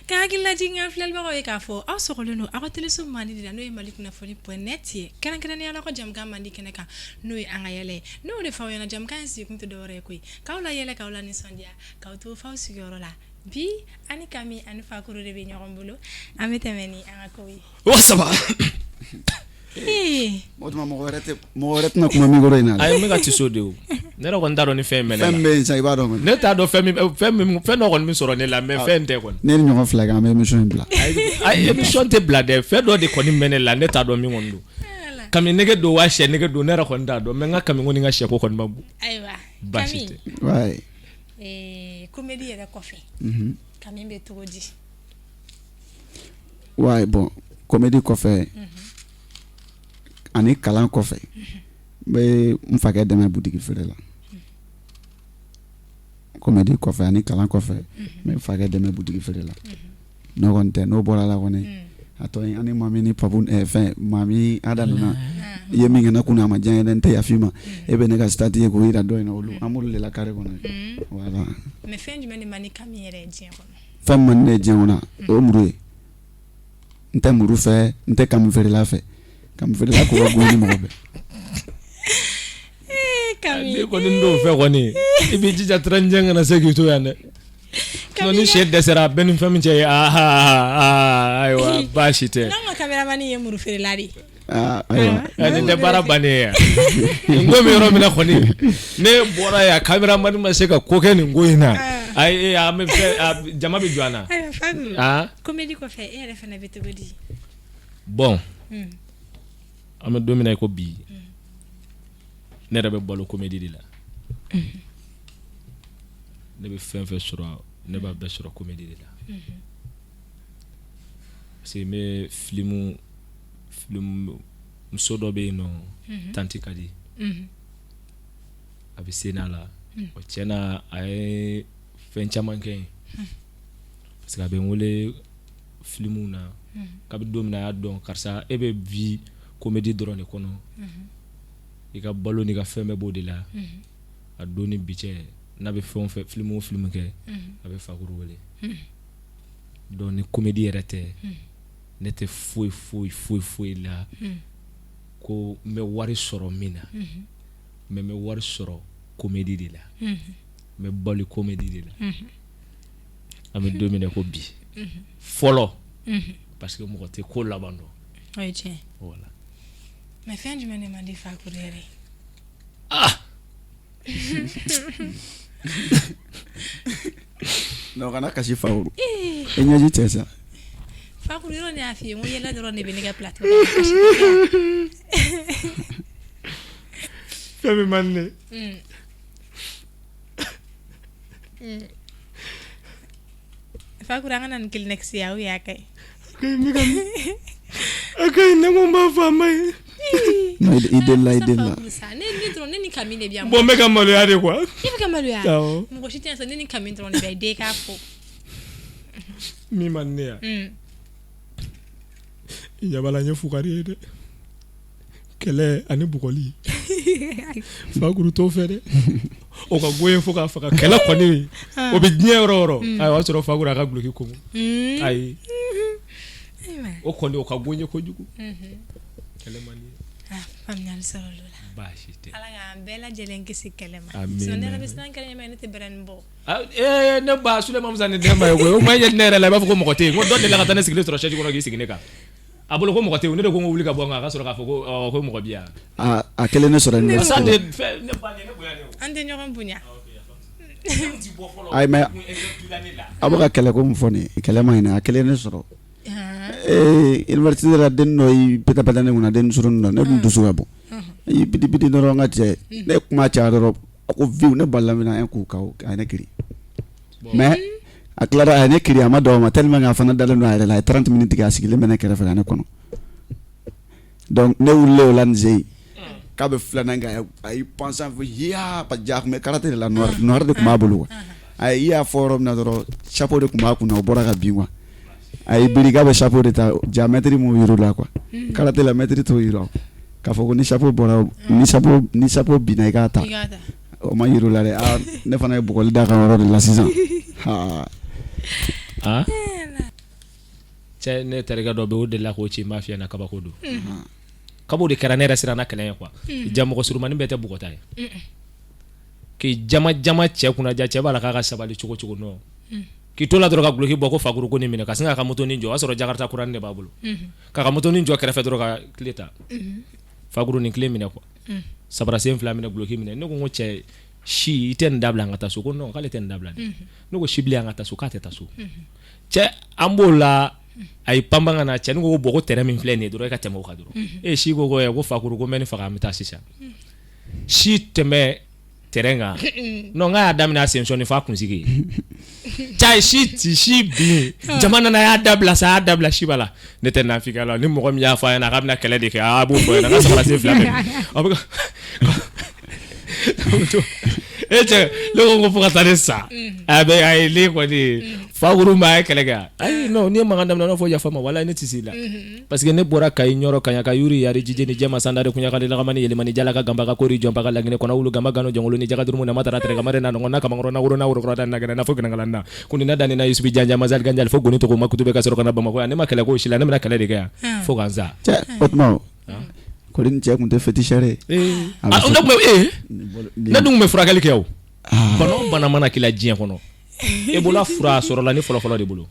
Ka hakililajigin an filɛlibagaw ye k'a fɔ aw sɔgɔlen don aw ka teleso mandi de la, n'o ye Mali kunnafoni point net ye, kɛrɛnkɛrɛnnenya la aw ka jamukan mandi kɛnɛ kan, n'o ye an ka yɛlɛ ye. N'o de fɔ aw ɲɛna, jamukan in sigikun tɛ dɔwɛrɛ ye koyi, k'aw la yɛlɛ, k'aw la nisɔndiya, k'aw to f'aw sigiyɔrɔ la. Bi ani Kami ani Fakuru de bɛ ɲɔgɔn bolo, an bɛ tɛmɛ ni an ka kow ye. O saba. O tuma mɔgɔ wɛrɛ tɛna kuma micro in na. Ayi, n bɛ ka tiso de o. Ne yɛrɛ kɔni t'a dɔn ni fɛn in bɛ ne la. Fɛn min bɛ yen sisan, i b'a dɔn kɔni. Ne t'a dɔn fɛn min fɛn min fɛn dɔ kɔni bɛ sɔrɔ ne la, mais fɛn tɛ kɔni. Ne ni ɲɔgɔn fila kɛ, an bɛ émission in bila. Ayi, émission tɛ bila dɛ. Fɛn dɔ de kɔni bɛ ne la, ne t'a dɔn min kɔni don. Kami nege don wa, sɛ nege don, ne yɛrɛ kɔni t'a dɔn, mais n ka kami ko ni n ka sɛ ko kɔni ma bon. Ayiwa. Baasi tɛ. Ouais. Comédie yɛrɛ kɔfɛ, Kami bɛ cogo di? Ouais, bon, comédie kɔfɛ ani kalan kɔfɛ, n bɛ n fakɛ dɛmɛ butigi feere la. Comédie kɔfɛ ani kalan kɔfɛ, n bɛ n fakɛ dɛmɛ butigi feere la. N'o kɔni tɛ, n'o bɔra la kɔni, a tɔ ye ani mami ni papu, fɛn mami ada nana i ye min kɛ ne kunna, a ma diya n ye dɛ, n tɛ yafa i ma. E bɛ ne ka statut ye k'o yira dɔ in na, olu an b'olu de la carré kɔnɔ, voilà. Mais fɛn jumɛn de man di Kami yɛrɛ ye diɲɛ kɔnɔ? Fɛn min man di ne ye diɲɛ kɔnɔ, o ye muru ye. N tɛ muru fɛ, n tɛ kami feerela fɛ. Kami feerela ko ka go ni mɔgɔ bɛɛ. N'i kɔni t'o fɛ kɔni, i b'i jija tranjɛ kana se k'i to yan dɛ. Sinon ni sɛ dɛsɛra, a bɛɛ ni fɛn min cɛ ye, aa ayiwa, baasi tɛ. N'anw ka caméraman ye muru feerela de ye. Aa ayiwa. Nin tɛ baara bannen ye nin ko bɛ yɔrɔ min na kɔni, ne bɔra yan, caméraman ma se ka ko kɛ nin ko in na. Ayi, an bɛ fɛn jama bɛ jɔ an na. Ayiwa Fakuru. Ah. Comédie kɔfɛ, e yɛrɛ fana bɛ cogo di? Bon, an bɛ don min na i ko bi, ne yɛrɛ bɛ balo comédie de la. Ne bɛ fɛn fɛn sɔrɔ, ne b'a bɛɛ sɔrɔ comédie de la, parce que n bɛ film film muso dɔ bɛ yen nɔ, tanti ka di, a bɛ se n'a la o tiɲɛ na, a ye fɛn caman kɛ yen, parce que a bɛ n wele filimuw na. Kabi don min na a y'a dɔn karisa e bɛ vie comédie dɔrɔn de kɔnɔ, i ka balo n'i ka fɛn bɛɛ b'o de la, a don ni bi cɛ, n'a bɛ fɛn o fɛn, film o film kɛ, a bɛ Fakuru wele. Donc ni comédie yɛrɛ tɛ, ne tɛ foyi foyi foyi foyi la ko n bɛ wari sɔrɔ min na, mais n bɛ wari sɔrɔ comédie de la, n bɛ balo comédie de la. An bɛ don min na ko bi fɔlɔ, parce que mɔgɔ tɛ ko laban dɔn. O ye tiɲɛ. Voilà. Mais fɛn jumɛn de man di Fakuru yɛrɛ ye? Ah. Non, kana kasi Fakuru. I ɲɛji cɛ sa. Fakuru, yɔrɔ ne y'a f'i ye n ko yɛlɛ dɔrɔn de bɛ ne ka plateau kan. Fɛn min man di ne Fakuru, an ka na ni Kleenex ye, aw y'a kɛ. A ka ɲi, ne ko n b'a fɔ a ma ɲi. Non, i delila, i delila. Fakuru sa, ne ne dɔrɔn, ne ni Kami de bɛ yan. Bon, n bɛ ka maloya de quoi. I bɛ ka maloya? Awɔ. Mɔgɔ si tɛ yan sa, ne ni Kami dɔrɔn de bɛ yan, i den k'a fɔ. Min man di ne yan, i ɲɛ b'a la, n ye fugari ye dɛ. Kɛlɛ ani bugɔli, Fakuru t'o fɛ dɛ. O ka go ye fo k'a faga. Kɛlɛ kɔni, o bɛ diɲɛ yɔrɔ o yɔrɔ, ayi, o y'a sɔrɔ Fakuru a ka duloki komo. Ayi, o kɔni o ka go n ye kojugu. Kɛlɛ man di. Ah, faamuyali sɔrɔ l'o la. Baasi tɛ. Ala k'an bɛɛ lajɛlen kisi kɛlɛ ma. Amiina. Sinon ne yɛrɛ bɛ siran kɛlɛ ɲɛ, mais ne tɛ bɛrɛnin bɔ. Ah, ne ba Sulemani Musa, ni den ba ye koyi. O ma ye ne yɛrɛ la, i b'a fɔ ko mɔgɔ tɛ yen. Ko dɔ delila ka taa ne sigilen sɔrɔ chaise kɔnɔ k'i sigi ne kan. A bolo ko mɔgɔ tɛ yen. Ne de ko n ko wuli ka bɔ n kan, a ka sɔrɔ k'a fɔ ko ko mɔgɔ bɛ yan. A kelen ne sɔrɔ Masa université de la. fɛn ne ba nin ye ne bonya de o. An tɛ ɲɔgɔn bonya. Ayi, mais a bɛ ka kɛlɛ ko min fɔ nin ye, kɛlɛ ma ɲi dɛ. A kelen ne sɔrɔ université la, den dɔ y'i pɛtɛ pɛtɛ ne kunna, den surunin dɔ. Ne dun dusu ka bon, i piti piti dɔrɔn, n ka cɛ, ne ye kuma caya dɔrɔn, a ko viw, ne balila min na, un coup KO, a ye ne kiri. Mais a tilara, a ye ne kiri, a ma dan o ma, tellement que a fana dalen don a yɛrɛ la, a ye 30 minutes kɛ a sigilen bɛ ne kɛrɛfɛ ka ne kɔnɔ. Donc ne wulilen o la nin sen in k'a bɛ filanan kɛ, a y'i pan sanfɛ ya, parce que a tun bɛ karaté de la, noir noir de tun b'a bolo quoi. A ye i y'a fɔ yɔrɔ min na dɔrɔn, chapeau de tun b'a kunna, o bɔra ka bin quoi. A y'i biri k'a bɛ chapeau de ta, ja maître m'o yir'u la quoi. Karaté la, maître t'o yira k'a fɔ ko ni chapeau bɔra, ni chapeau binna, i k'a ta. I k'a ta. O ma yir'u la dɛ. Aa, ne fana ye bugɔli d'a kan yɔrɔ de la sisan. Aa. Ah, cɛ, ne terikɛ dɔ bɛ yen, o delila k'o ci, n b'a f'i ɲɛna, kabako don. Kabo de kɛra, ne yɛrɛ siranna kɛlɛ ye quoi. Ja mɔgɔ surumani bɛɛ tɛ bugɔta ye. K'i jama jama cɛ kunna, ja cɛ b'a la k'a ka sabali cogo cogo, nɔ k'i to la dɔrɔn ka duloki bɔ ko Fakuru ko nin minɛ, ka sin k'a ka motonin jɔ. O y'a sɔrɔ Jakarta kuranin de b'a bolo, k'a ka motonin jɔ kɛrɛfɛ dɔrɔn ka clé ta. Fakuru, nin clé minɛ quoi, sabara sen fila minɛ, duloki minɛ. Ne ko n ko cɛ, Si i tɛ nin dabila an ka taa so ko non k'ale tɛ nin dabila dɛ ne ko si bilen an ka taa so k'a tɛ taa so cɛ an b'o la a ye panpan ka na cɛnin ko bon ko terrain min filɛ nin ye dɔrɔn e ka tɛmɛ o kan dɔrɔn e si ko ko fakuru ko n bɛ nin faga an bɛ taa sisan si tɛmɛ terrain kan non k'a y'a daminɛ a sensɔnni f'a kunsigi cɛ a ye si ci si bin jama nana a y'a dabila sa a y'a dabila si b'a la ne tɛ nafigiya la ni mɔgɔ min y'a fɔ a ɲɛna k'a bɛna kɛlɛ de kɛ a b'o fɔ ɲɛna n ka samara sen fila bɛɛ a bɛ ka e cɛ ne ko ko fo ka taa ne sa a bɛ a ye ne kɔni fakuru ma a ye kɛlɛ kɛ ayi non n'i ye mankan daminɛ n'a fɔ yafa ma walayi ne tɛ s'i la parce que ne bɔra Kayi Ɲɔrɔ Kaɲaka yuri yari jije ni jɛma sandare kuɲakali lagamani yelimani jalaka ganbaga kori jɔnbaga laginɛ kɔnɔ wulu gama gano jɔnkolo ni jagadurumu nama tara tɛrɛ kamare na nɔgɔ na kamankɔrɔ na woro na worokɔrɔ da na gɛnɛ na fo gɛnɛkala na kundina dani na yusubi janja mazali ganjali fo goni togo makutube ka sɔrɔ ka na Bamakɔ yan ne ma kɛlɛ ko si la ne bɛna kɛlɛ de kɛ yan fo ka n sa cɛ o tuma kɔri ni cɛ tun tɛ féticheur ye ne dun tun bɛ furakɛli kɛ o bana o bana mana k'i la diɲɛ kɔnɔ Ebola fura sɔrɔla ne fɔlɔfɔlɔ de bolo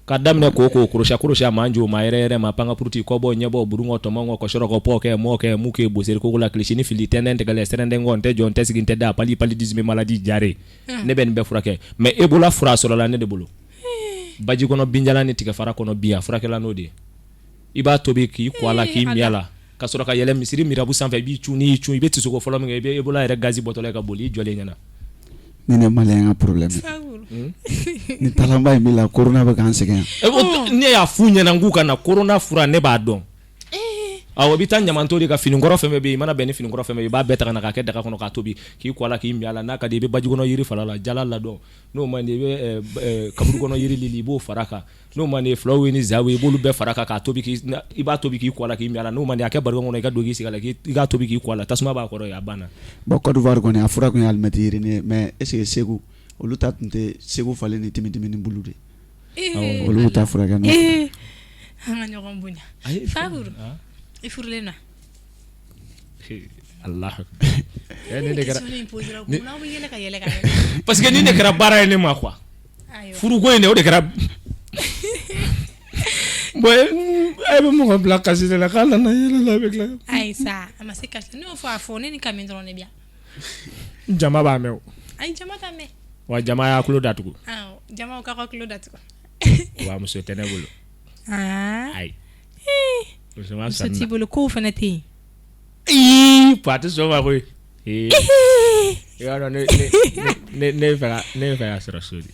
ka daminɛ koko korosa korosa manjo ma yɛrɛ yɛrɛ ma panga puruti kɔbɔ ɲɛbɔ burungɔ tɔmɔngɔ kɔsɔrɔkɔ pɔkɛ mɔkɛ muke boseri kogola kilisini fili tɛntɛn tɛgɛlɛ sɛrɛndɛngɔ n tɛ jɔ n tɛ sigi n tɛ da pali paludisme maladie diarrhée ne bɛ nin bɛɛ furakɛ mais Ebola fura sɔrɔla ne de bolo baji kɔnɔ binjalan ni tigɛfara kɔnɔ bin a furakɛla n'o de ye i b'a tobi k'i ko a la k'i min a la ka sɔrɔ ka yɛlɛ misiri mirabu sanfɛ i b'i cun n'i y'i cun i bɛ tisoko fɔlɔ min kɛ i bɛ Ebola yɛrɛ gazi bɔtɔla ye ka boli i jɔlen ɲɛna ni ne malien ka problème ni talanba in b'i la corona bɛ k'an sɛgɛn yan ne y'a f'u ɲɛna n k'u ka na corona fura ne b'a dɔn awɔ i bɛ taa ɲamanton de ka finikɔrɔ fɛn fɛn bɛ yen i mana bɛn ni finikɔrɔ fɛn fɛn ye i b'a bɛɛ ta ka na k'a kɛ daga kɔnɔ k'a tobi k'i ko a la k'i min a la n'a ka di i bɛ baji kɔnɔ yiri fara a la jala ladɔn n'o man di i bɛ kaburu kɔnɔ yiri lili i b'o fara a kan n'o man di fulaw ni zaw i b'olu bɛɛ fara kan k'a tobi i b'a tobi k'i ko a la k'i min a la n'o man di a kɛ barikon kɔnɔ i ka don k'i sigi a la i k'a tobi k'i ko a la tasuma b'a kɔrɔ yen a banna bon Côte d'Ivoire kɔni a fura tun ye alimɛti yirini ye mais est ce que Segu olu ta tun tɛ segu falen ni timitimi bulu de ye olu ta furakɛ n'o ye an ka ɲɔgɔn bonya Fakuru i furulen na Allah parce que nin de kɛra baara ye ne ma quoi furuko in de o de kɛra bon e bɛ mɔgɔ bila kasi de la k'a nana yɛlɛ la a bɛ tila ayi sa a ma se kasi ne y'o fɔ a fɔ ne ni Kami dɔrɔn de bɛ yan jama b'a mɛn o ayi jama t'a mɛn wa jama y'a tulo datugu awɔ jama k'aw ka tulo datugu wa muso tɛ ne bolo ayi muso t'i bolo kow fana tɛ yen Ii pa tɛ sɔn ma koyi i b'a dɔn ne ne ne fɛ ka sɔrɔ so de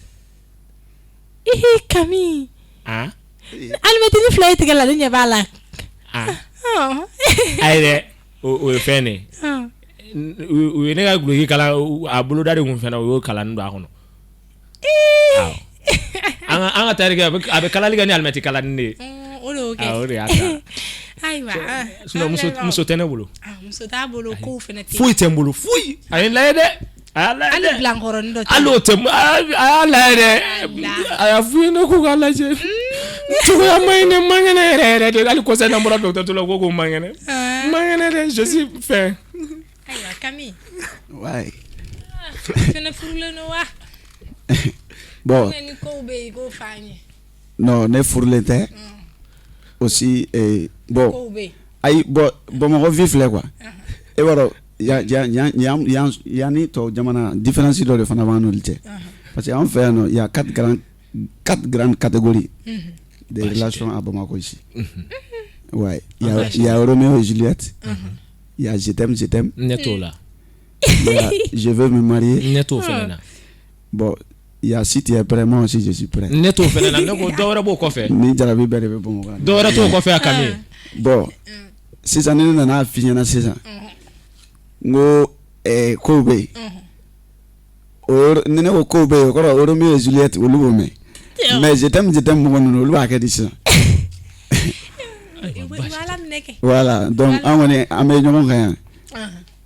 i Kami alimɛtini fila ye tigɛ la ne ɲɛ b'a la ayi dɛ o ye fɛn de u ye ne ka duloki kala a boloda de tun fɛnɛ u y'o kalanin don a kɔnɔ an ka tailleur a bɛ kalali kɛ ni alimɛti kalanin de ye o de y'a ayiwa muso tɛ ne bolo muso t'a bolo kow fana tɛ foyi tɛ n bolo foyi a ye n lajɛ dɛ a y'a lajɛ hali bilankɔrɔnin dɔ hali o tɛ a y'a lajɛ dɛ a y'a f'u ye ne k'u k'a lajɛ n cogoya man ɲi ne man kɛnɛ yɛrɛ yɛrɛ de hali kɔsa in na n bɔra dɔgɔtɔrɔso la u ko ko n man kɛnɛ n man kɛnɛ dɛ je suis fɛn ayiwa Kami ouais fɛnɛ furulen don wa bon ni kow bɛ yen i k'o fɔ an ye non ne furulen tɛ aussi bon kow bɛ yen ayi bon Bamakɔ vie filɛ quoi e b'a dɔn yan yan yan yan yan ni tɔw jamana différence dɔ de fana b'an n'olu cɛ parce que an fɛ yan nɔ il y a quatre grandes catégories de relations à Bamako ici. Ouais, il y a Roméo et Juliette. Il y a je t'aime, je t'aime. Ne t'o la. Il y a je veux me marier. Ne t'o fɛnɛ na. Bon, il y a si tu es prêt, moi aussi je suis prêt. Ne t'o fɛnɛ na, ne ko dɔ wɛrɛ b'o kɔfɛ. Ni jarabi bɛɛ de bɛ Bamakɔ yan. Dɔ wɛrɛ t'o kɔfɛ a Kami. Bon, sisan ni ne nana f'i ɲɛna sisan, n ko kow bɛ yen. O yɔrɔ ni ne ko kow bɛ yen, o kɔrɔ Roméo et Juliette olu b'o mɛn. Mais je t'aime, je t'aime mɔgɔ ninnu olu b'a kɛ di sisan. U bɛ Ala minɛ kɛ. Voilà, donc an kɔni an bɛ ɲɔgɔn kan yan.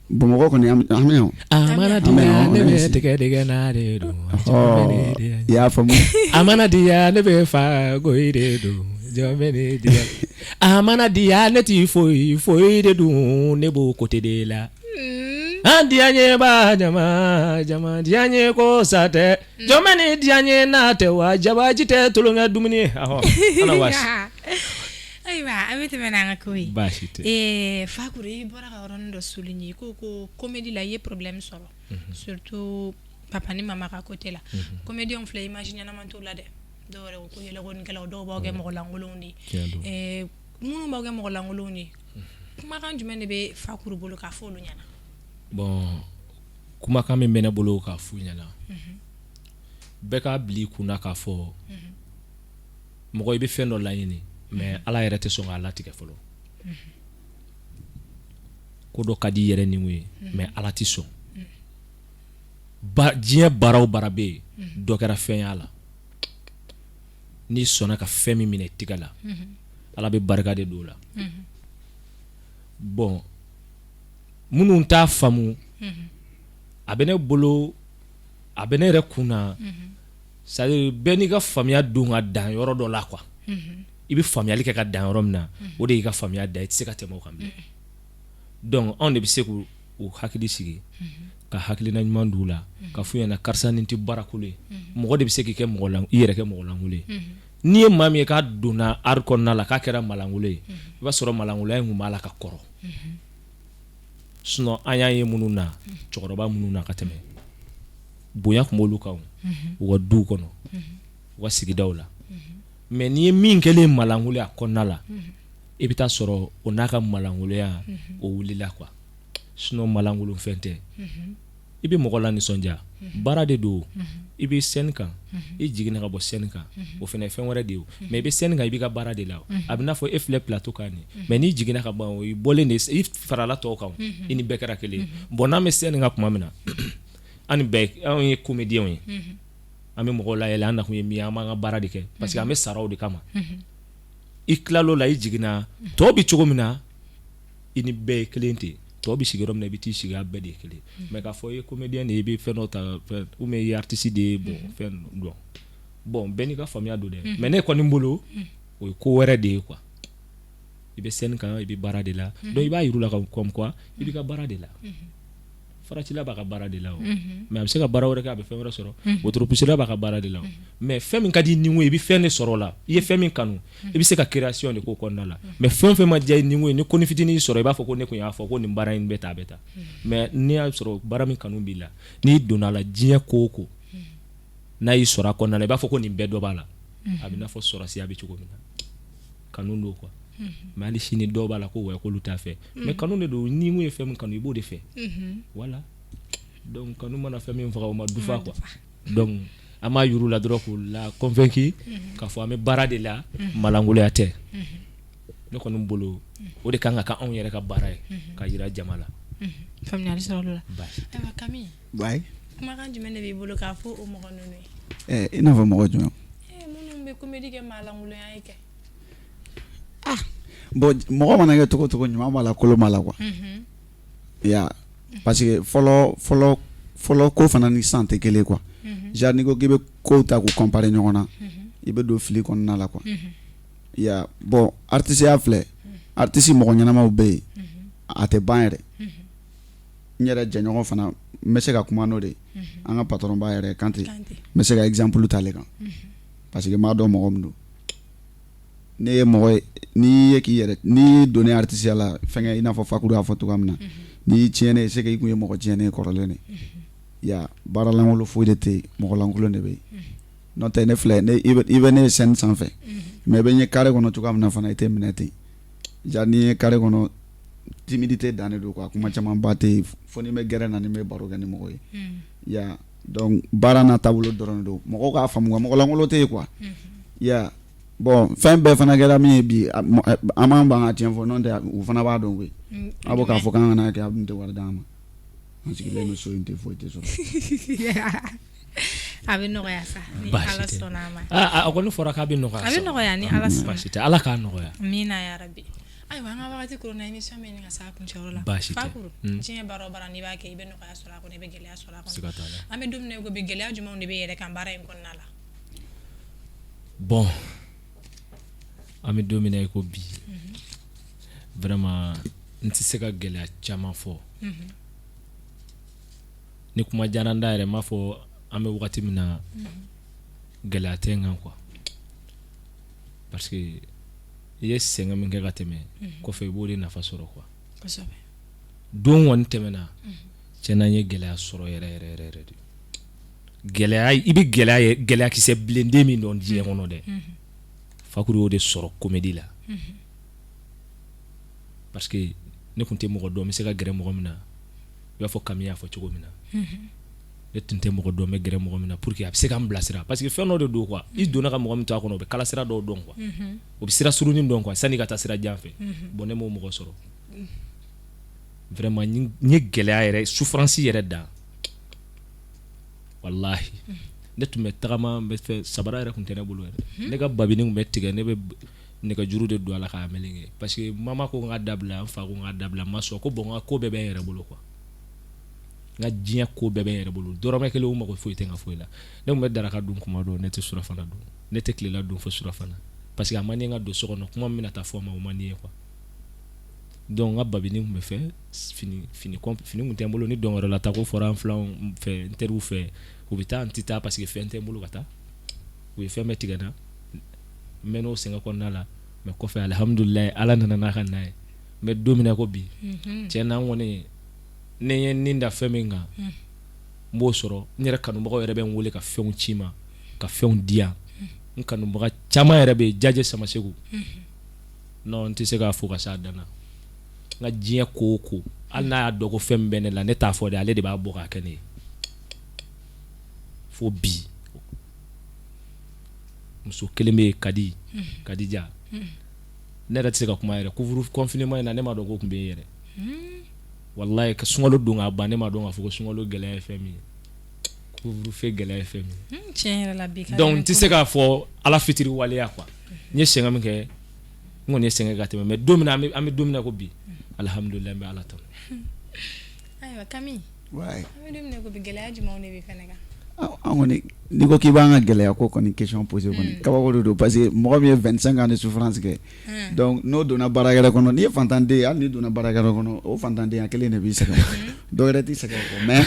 Bamakɔ kɔni an bɛ yan. A mana diya ne bɛ tigɛ dɛgɛ na de don. Ɔ i y'a faamu. A mana diya ne bɛ fa goyi de don. Jɔn bɛ ne diya. A mana diya ne ti foyi foyi de dun ne b'o côté de la. An diya ɲɛ ba jama jama diya ɲɛ ko sa tɛ. Jɔn bɛ ne diya ɲɛ n'a tɛ wa jabaji tɛ tulonkɛ dumuni ye. Ahɔ ala waasi. Ayiwa, an bɛ tɛmɛ n'an ka ko ye. Baasi tɛ. Fakuru, i bɔra ka yɔrɔnin dɔ souligner, i ko comédie la, i ye problème sɔrɔ, surtout papa ni mama ka côté la. Comédien filɛ, image ɲɛnama t'u la dɛ. Dɔw yɛrɛ ko ko yɛlɛkonikɛlaw, dɔw b'aw kɛ mɔgɔ lankolonw de ye. Minnu b'aw kɛ mɔgɔ lankolonw ye, kumakan jumɛn de bɛ Fakuru bolo k'a fɔ olu ɲɛna? Bon, kumakan min bɛ ne bolo k'a f'u ɲɛna, bɛɛ k'a bila i kunna k'a fɔ mɔgɔ i bɛ fɛn dɔ laɲini, mais Ala yɛrɛ tɛ sɔn k'a latigɛ fɔlɔ. Ko dɔ ka di i yɛrɛ ni ye, mais Ala tɛ sɔn. Diɲɛ baara o baara bɛ yen, dɔ kɛra fɛn y'a la. N'i sɔnna ka fɛn min minɛ i tɛgɛ la, Ala bɛ barika de don o la. Bon, minnu t'a faamu, a bɛ ne bolo, a bɛ ne yɛrɛ kun na, c'est à dire bɛɛ n'i ka faamuya don ka dan yɔrɔ dɔ la quoi. I bɛ faamuyali kɛ ka dan yɔrɔ min na, o de y'i ka faamuya dan, i tɛ se ka tɛmɛ o kan bilen. Donc anw de bɛ se k'u hakili sigi, ka hakilina ɲuman d'u la, ka f'u ɲɛna karisa, nin tɛ baarakolon ye. Mɔgɔ de bɛ se k'i kɛ mɔgɔ i yɛrɛ kɛ mɔgɔ lankolon ye. N'i ye maa min ye k'a donna art kɔnɔna la k'a kɛra malankolon ye, i b'a sɔrɔ malankolonya in tun b'a la ka kɔrɔ. Sinon an y'a ye minnu na, cɛkɔrɔba minnu na ka tɛmɛ, bonya tun b'olu kan u ka duw kɔnɔ, u ka sigidaw la. Mais n'i ye min kɛlen malankolon a kɔnɔna la, i bɛ taa sɔrɔ o n'a ka malankolonya o wulila quoi. Sinon malankolon fɛn tɛ. I bɛ mɔgɔ la nisɔndiya, baara de don. I bɛ scène kan, i jiginna ka bɔ scène kan, o fana ye fɛn wɛrɛ de ye. Mais i bɛ scène kan, i b'i ka baara de la. A bɛ n'a fɔ e filɛ plateau kan nin, mais n'i jiginna ka ban, i bɔlen de, i farala tɔw kan, i ni bɛɛ kɛra kelen. Bon, n'an bɛ scène kan tuma min na, an bɛɛ, anw ye comédiens ye, an bɛ mɔgɔw layɛlɛ. An nakun ye min ye, an b'an ka baara de kɛ parce que an bɛ sara o de kama. I tilal'o la, i jiginna, tɔw bɛ cogo min na, i ni bɛɛ ye kelen ten. Tɔw bɛ sigi yɔrɔ min na, i bɛ t'i sigi, a bɛɛ de ye kelen. Mais k'a fɔ i ye comédien de ye, i bɛ fɛn dɔ ta, ou bien i ye artiste de ye, bon, fɛn dɔn. Bon, bɛɛ n'i ka faamuya don dɛ, mais ne kɔni bolo, o ye ko wɛrɛ de ye quoi. I bɛ scène kan, i bɛ baara de la. Donc i b'a yir'u la comme quoi i b'i ka baara de la. Faracila b'a ka baara de la o, mais a bɛ se ka baara wɛrɛ kɛ, a bɛ fɛn wɛrɛ sɔrɔ. Wotoropusila b'a ka baara de la o, mais fɛn min ka di ni ye, i bɛ fɛn de sɔrɔ o la. I ye fɛn min kanu, i bɛ se ka création de k'o kɔnɔna la. Mais fɛn fɛn ma diya i ni ye, ni ko fitinin sɔrɔ, i b'a fɔ ko ne tun y'a fɔ ko nin baara in bɛ taa, a bɛ taa. Mais n'i y'a sɔrɔ baara min kanu b'i la, n'i donna a la, diɲɛ ko o ko n'a y'i sɔrɔ a kɔnɔna la, i b'a fɔ ko nin bɛɛ dɔ b'a la. A bɛ n'a fɔ sɔrɔsiya bɛ cogo min na, kanu don quoi. Mais hali sini dɔw b'a la ko wa k'olu t'a fɛ, mais kanu de don. Ni mun ye fɛn min kanu, i b'o de fɛ. Voilà, donc kanu mana fɛn min faga, o ma dufa quoi. Donc an b'a yir'u la dɔrɔn, k'u la convaincu k'a fɔ an bɛ baara de la, malankolonya tɛ. Ne kɔni bolo, o de kan ka kɛ anw yɛrɛ ka baara ye, ka jira jama la. Faamuyali sɔrɔ la. Ayiwa Kami, kumakan jumɛn de b'i bolo k'a fɔ o mɔgɔ ninnu ye? I n'a fɔ mɔgɔ jumɛn? Minnu bɛ comédie kɛ malankolonya ye kɛ. Ah bon, mɔgɔ mana kɛ cogo cogo, ɲuman b'a la, kolon b'a la quoi. Ya, parce que fɔlɔ fɔlɔ fɔlɔ ko fana ni sisan tɛ kelen quoi. Genre n'i ko k'i bɛ kow ta k'u comparer ɲɔgɔn na, i bɛ don fili kɔnɔna la quoi. Ya, bon, artisiya filɛ, artiste mɔgɔ ɲɛnamaw bɛ yen, a tɛ ban yɛrɛ. N yɛrɛ jɛɲɔgɔn fana, n bɛ se ka kuma n'o de ye, an ka patron ba yɛrɛ Kante, n bɛ se ka exemple ta ale kan parce que n b'a dɔn mɔgɔ min don. Ne ye mɔgɔ ye, n'i ye k'i yɛrɛ, n'i donnen artisiya la, fɛnkɛ, i n'a fɔ Fakuru y'a fɔ cogoya min na, n'i tiɲɛnen, c'est que i kun ye mɔgɔ tiɲɛnen kɔrɔlen de ya. Baara lankolon foyi de tɛ yen, mɔgɔ lankolon de bɛ yen. N'o tɛ, ne filɛ, ne i bɛ ne ye scène sanfɛ, mais i bɛ n ye carré kɔnɔ cogoya min na fana, i tɛ minɛ ten. Ja, n'i ye carré kɔnɔ, timidité dan de don quoi. Kuma camanba tɛ yen, fo ni bɛ gɛrɛn na, ni bɛ baro kɛ ni mɔgɔ ye. Ya, donc baara n'a taabolo dɔrɔn de don. Mɔgɔw k'a faamu quoi, mɔgɔ lankolon tɛ yen quoi. Ya, bon, fɛn bɛɛ fana kɛra min ye bi, an b'an ban ka tiɲɛ fɔ, n'o tɛ u fana b'a dɔn koyi. A bɔ k'a fɔ k'an kana kɛ, a dun tɛ wari d'an ma, an sigilen bɛ so in tɛ foyi tɛ sɔrɔ. A bɛ nɔgɔya sa ni Ala sɔnna a ma. A kɔni fɔra k'a bɛ nɔgɔya. A bɛ nɔgɔya ni Ala sɔnna. Baasi tɛ, Ala k'a nɔgɔya. Amina yarabi. Ayiwa, an ka wagati koronna, émission bɛ ɲini ka s'a kuncɛyɔrɔ la. Baasi tɛ. Fakuru, diɲɛ baara o baara n'i b'a kɛ, i bɛ nɔgɔya sɔrɔ a kɔnɔ, i bɛ gɛlɛya sɔrɔ a kɔnɔ. Siga t'a la. An bɛ don min na i ko bi, gɛlɛya jumɛnw de bɛ e yɛrɛ kan baara in kɔnɔna la? Bon, an bɛ don min na i ko bi, vraiment n tɛ se ka gɛlɛya caman fɔ. Ni kuma diyara n da yɛrɛ, n b'a fɔ an bɛ wagati min na, gɛlɛya tɛ n kan quoi, parce que I ye sɛgɛn min kɛ ka tɛmɛ kɔfɛ, i b'o de nafa sɔrɔ quoi. Don kɔni tɛmɛna, tiɲɛna, n ye gɛlɛya sɔrɔ yɛrɛ yɛrɛ yɛrɛ yɛrɛ de. Gɛlɛya, i bɛ gɛlɛya ye, gɛlɛyakisɛ bilenden min dɔn diɲɛ kɔnɔ dɛ, Fakuru y'o de sɔrɔ comédie la, parce que ne tun tɛ mɔgɔ dɔn n bɛ se ka gɛrɛ mɔgɔ min na. I b'a fɔ Kami y'a fɔ cogo min na, ne tun tɛ mɔgɔ dɔn n bɛ gɛrɛ mɔgɔ min na pour que a bɛ se ka n bilasira, parce que fɛn dɔ de don quoi. I donna ka mɔgɔ min to a kɔnɔ, o bɛ kalasira dɔw dɔn quoi, o bɛ sira surunin dɔn quoi, sanni ka taa sira jan fɛ. Bon, ne m'o mɔgɔ sɔrɔ. Vraiment, n ye gɛlɛya yɛrɛ, souffrance yɛrɛ dan. Walahi, ne tun bɛ tagama, n bɛ fɛ sabara yɛrɛ tun tɛ ne bolo yɛrɛ. Ne ka babini tun bɛ tigɛ, ne bɛ nɛgɛjuru de don a la k'a meleke, parce que mama ko n ka dabila, n fa ko n ka dabila, n ma sɔn. Ko bon, n ka ko bɛɛ bɛ n yɛrɛ bolo quoi, n ka diɲɛ ko bɛɛ bɛ n yɛrɛ bolo. Dɔrɔmɛ kelen, u mago foyi tɛ n ka foyi la. Ne tun bɛ daraka dun kuma dɔw, ne tɛ surafana dun, ne tɛ tilela dun fo surafana, parce que a man di n ka don so kɔnɔ, kuma min bɛna taa fɔ n ma, o man di n ye quoi. Donc n ka babini tun bɛ fɛ fini fini fini tun tɛ n bolo. Ni dɔnkɛyɔrɔ la ko fɔra an filanw fɛ, n teriw fɛ, u bɛ taa, n tɛ taa, parce que fɛn tɛ n bolo ka taa. U ye fɛn bɛɛ tigɛ n na. N mɛn'o sɛgɛn kɔnɔna la, mais kɔfɛ, alihamudulilayi, Ala nana n'a ka na ye. N bɛ don min na ko bi, tiɲɛ na, n kɔni ne ye nin da fɛn min kan, n b'o sɔrɔ. N yɛrɛ kanubagaw yɛrɛ bɛ n wele ka fɛnw ci n ma, ka fɛnw di yan. N kanubaga caman yɛrɛ bɛ yen, Jaje Samasegu, non, n tɛ se k'a fo ka s'a dan na. N ka diɲɛ ko o ko, hali n'a y'a dɔn ko fɛn min bɛ ne la, ne t'a fɔ dɛ, ale de b'a bɔ k'a kɛ ne ye. Fo bi, muso kelen bɛ yen, Kadi, Kadija. Ne yɛrɛ tɛ se ka kuma yɛrɛ. Couvre confinement in na, ne m'a dɔn ko tun bɛ yen yɛrɛ. Walayi, ka sunkalo don k'a ban, ne m'a dɔn k'a fɔ ko sunkalo gɛlɛya ye fɛn min ye, couvre-feu gɛlɛya ye fɛn min ye. Tiɲɛ yɛrɛ la, bi Donc n tɛ se k'a fɔ Ala fitiri waleya quoi. N ye sɛgɛn min kɛ, n kɔni ye sɛgɛn ka tɛmɛ, mais don min na, an bɛ don min na ko bi, alihamudulilayi, n bɛ Ala tanu. Ayiwa Kami, an bɛ don min na ko bi, gɛlɛya jumɛnw de bɛ fɛnɛ kan? An kɔni, n'i ko k'i b'an ka gɛlɛya ko kɔni question poser kɔni, kabako de don, parce que mɔgɔ min ye 25 ans de souffrance kɛ, donc n'o donna baarakɛyɔrɔ kɔnɔ, n'i ye fantanden ye, hali n'i donna baarakɛyɔrɔ kɔnɔ, o fantandenya kelen de b'i sɛgɛn, dɔ wɛrɛ t'i sɛgɛn o kɔ. Mais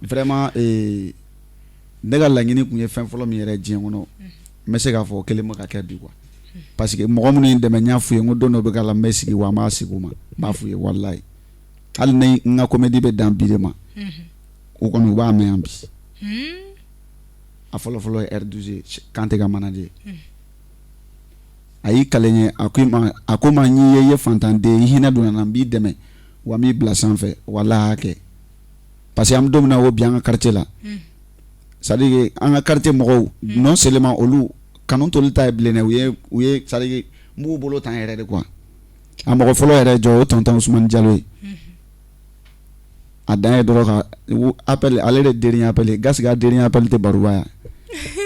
vraiment, ne ka laɲini tun ye fɛn fɔlɔ min yɛrɛ diɲɛ kɔnɔ, n bɛ se k'a fɔ o kelen ma ka kɛ bi quoi, parce que mɔgɔ minnu ye n dɛmɛ, n y'a f'u ye n ko don dɔ bɛ k'a la, n bɛ sigi wa n b'a sigi u ma, n b'a f'u ye walayi, hali ni n ka comédie bɛ dan bi de ma, u kɔni u b'a mɛn yan bi. A fɔlɔ fɔlɔ ye R12 ye, Kante ka manager. A y'i kale n ye, a ko ma, a ko ma, n y'i ye, i ye fantanden, i hinɛ donna n na, n b'i dɛmɛ wa n b'i bila sanfɛ. Walahi, a y'a kɛ, parce que an bɛ don min na ko bi, an ka quartier la, c'est à dire que an ka quartier mɔgɔw, non seulement olu kanu t'olu ta ye bilen dɛ, u ye c'est à dire que n b'u bolo tan yɛrɛ de quoi. A mɔgɔ fɔlɔ yɛrɛ jɔ, o tonton Ousmane Diallo ye. A dan ye dɔrɔn ka appel, ale de dernier appel, Gasi ka dernier appel tɛ Baruba yan,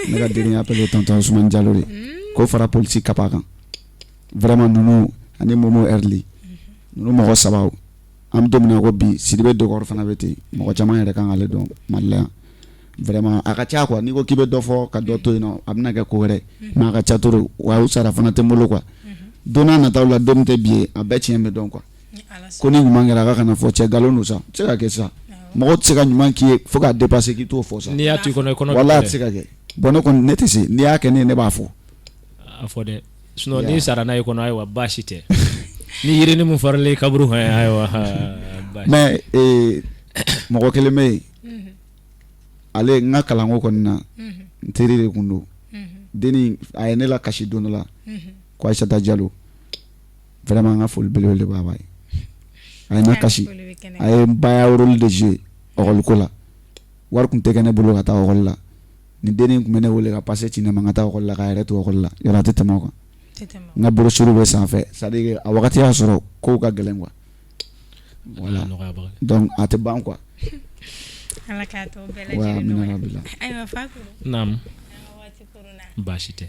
ne ka dernier appel ye tonton Ousmane Diallo de, k'o fara polisi kapa kan. Vraiment, ninnu ani Momo Erli, ninnu mɔgɔ saba. An bɛ don min na ko bi, Sidibe Dokɔrɔ fana bɛ ten, mɔgɔ caman yɛrɛ kan k'ale dɔn Mali la yan. Vraiment, a ka ca quoi. N'i ko k'i bɛ dɔ fɔ ka dɔ to yen nɔ, a bɛna kɛ ko wɛrɛ, mais a ka ca trop wa, u sara fana tɛ n bolo quoi. Don n'a nataw la, don min tɛ bi ye, a bɛɛ tiɲɛ bɛ dɔn quoi. Ko ni ɲuman kɛra, a ka kana fɔ cɛ nkalon don sa, tɛ se ka kɛ sa. Mɔgɔ tɛ se ka ɲuman k'i ye fo k'a dépasser k'i t'o fɔ sa. N'i y'a to i kɔnɔ, i kɔnɔ. Walahi, a tɛ se ka kɛ. Bon, ne kɔni, ne tɛ se. N'i y'a kɛ ne ye, ne b'a fɔ. A fɔ dɛ, sinon n'i sara n'a ye kɔnɔ, ayiwa, baasi tɛ. Ni yirini min faralen kaburu kan, ayiwa. Mais mɔgɔ kelen bɛ yen, ale n ka kalanko kɔni na, n teri de tun don. Denni a ye ne la kasi don dɔ la, ko Ayisata Jalo. Vraiment, n ka foli belebele b'a ye. A ye n kasi, a ye n baya rôle de jouer école ko la. Wari tun tɛ kɛ ne bolo ka taa école la. Ni denni tun bɛ ne wele ka passe ci ne ma, n ka taa école la, k'a yɛrɛ to école la yɔrɔ, a tɛ tɛmɛ o kan. N ka brochure bɛ sanfɛ, c'est à dire a wagati y'a sɔrɔ kow ka gɛlɛn quoi. Voilà, donc a tɛ ban quoi. Ala k'a tɔ bɛɛ lajɛlen nɔgɔya. Ayiwa Fakuru. Naamu. Baasi tɛ.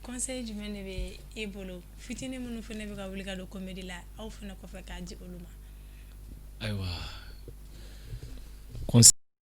Conseil jumɛn de bɛ e bolo, fitinin minnu fana bɛ ka wuli ka don comédie la, aw fana kɔfɛ, k'a di olu ma? Ayiwa.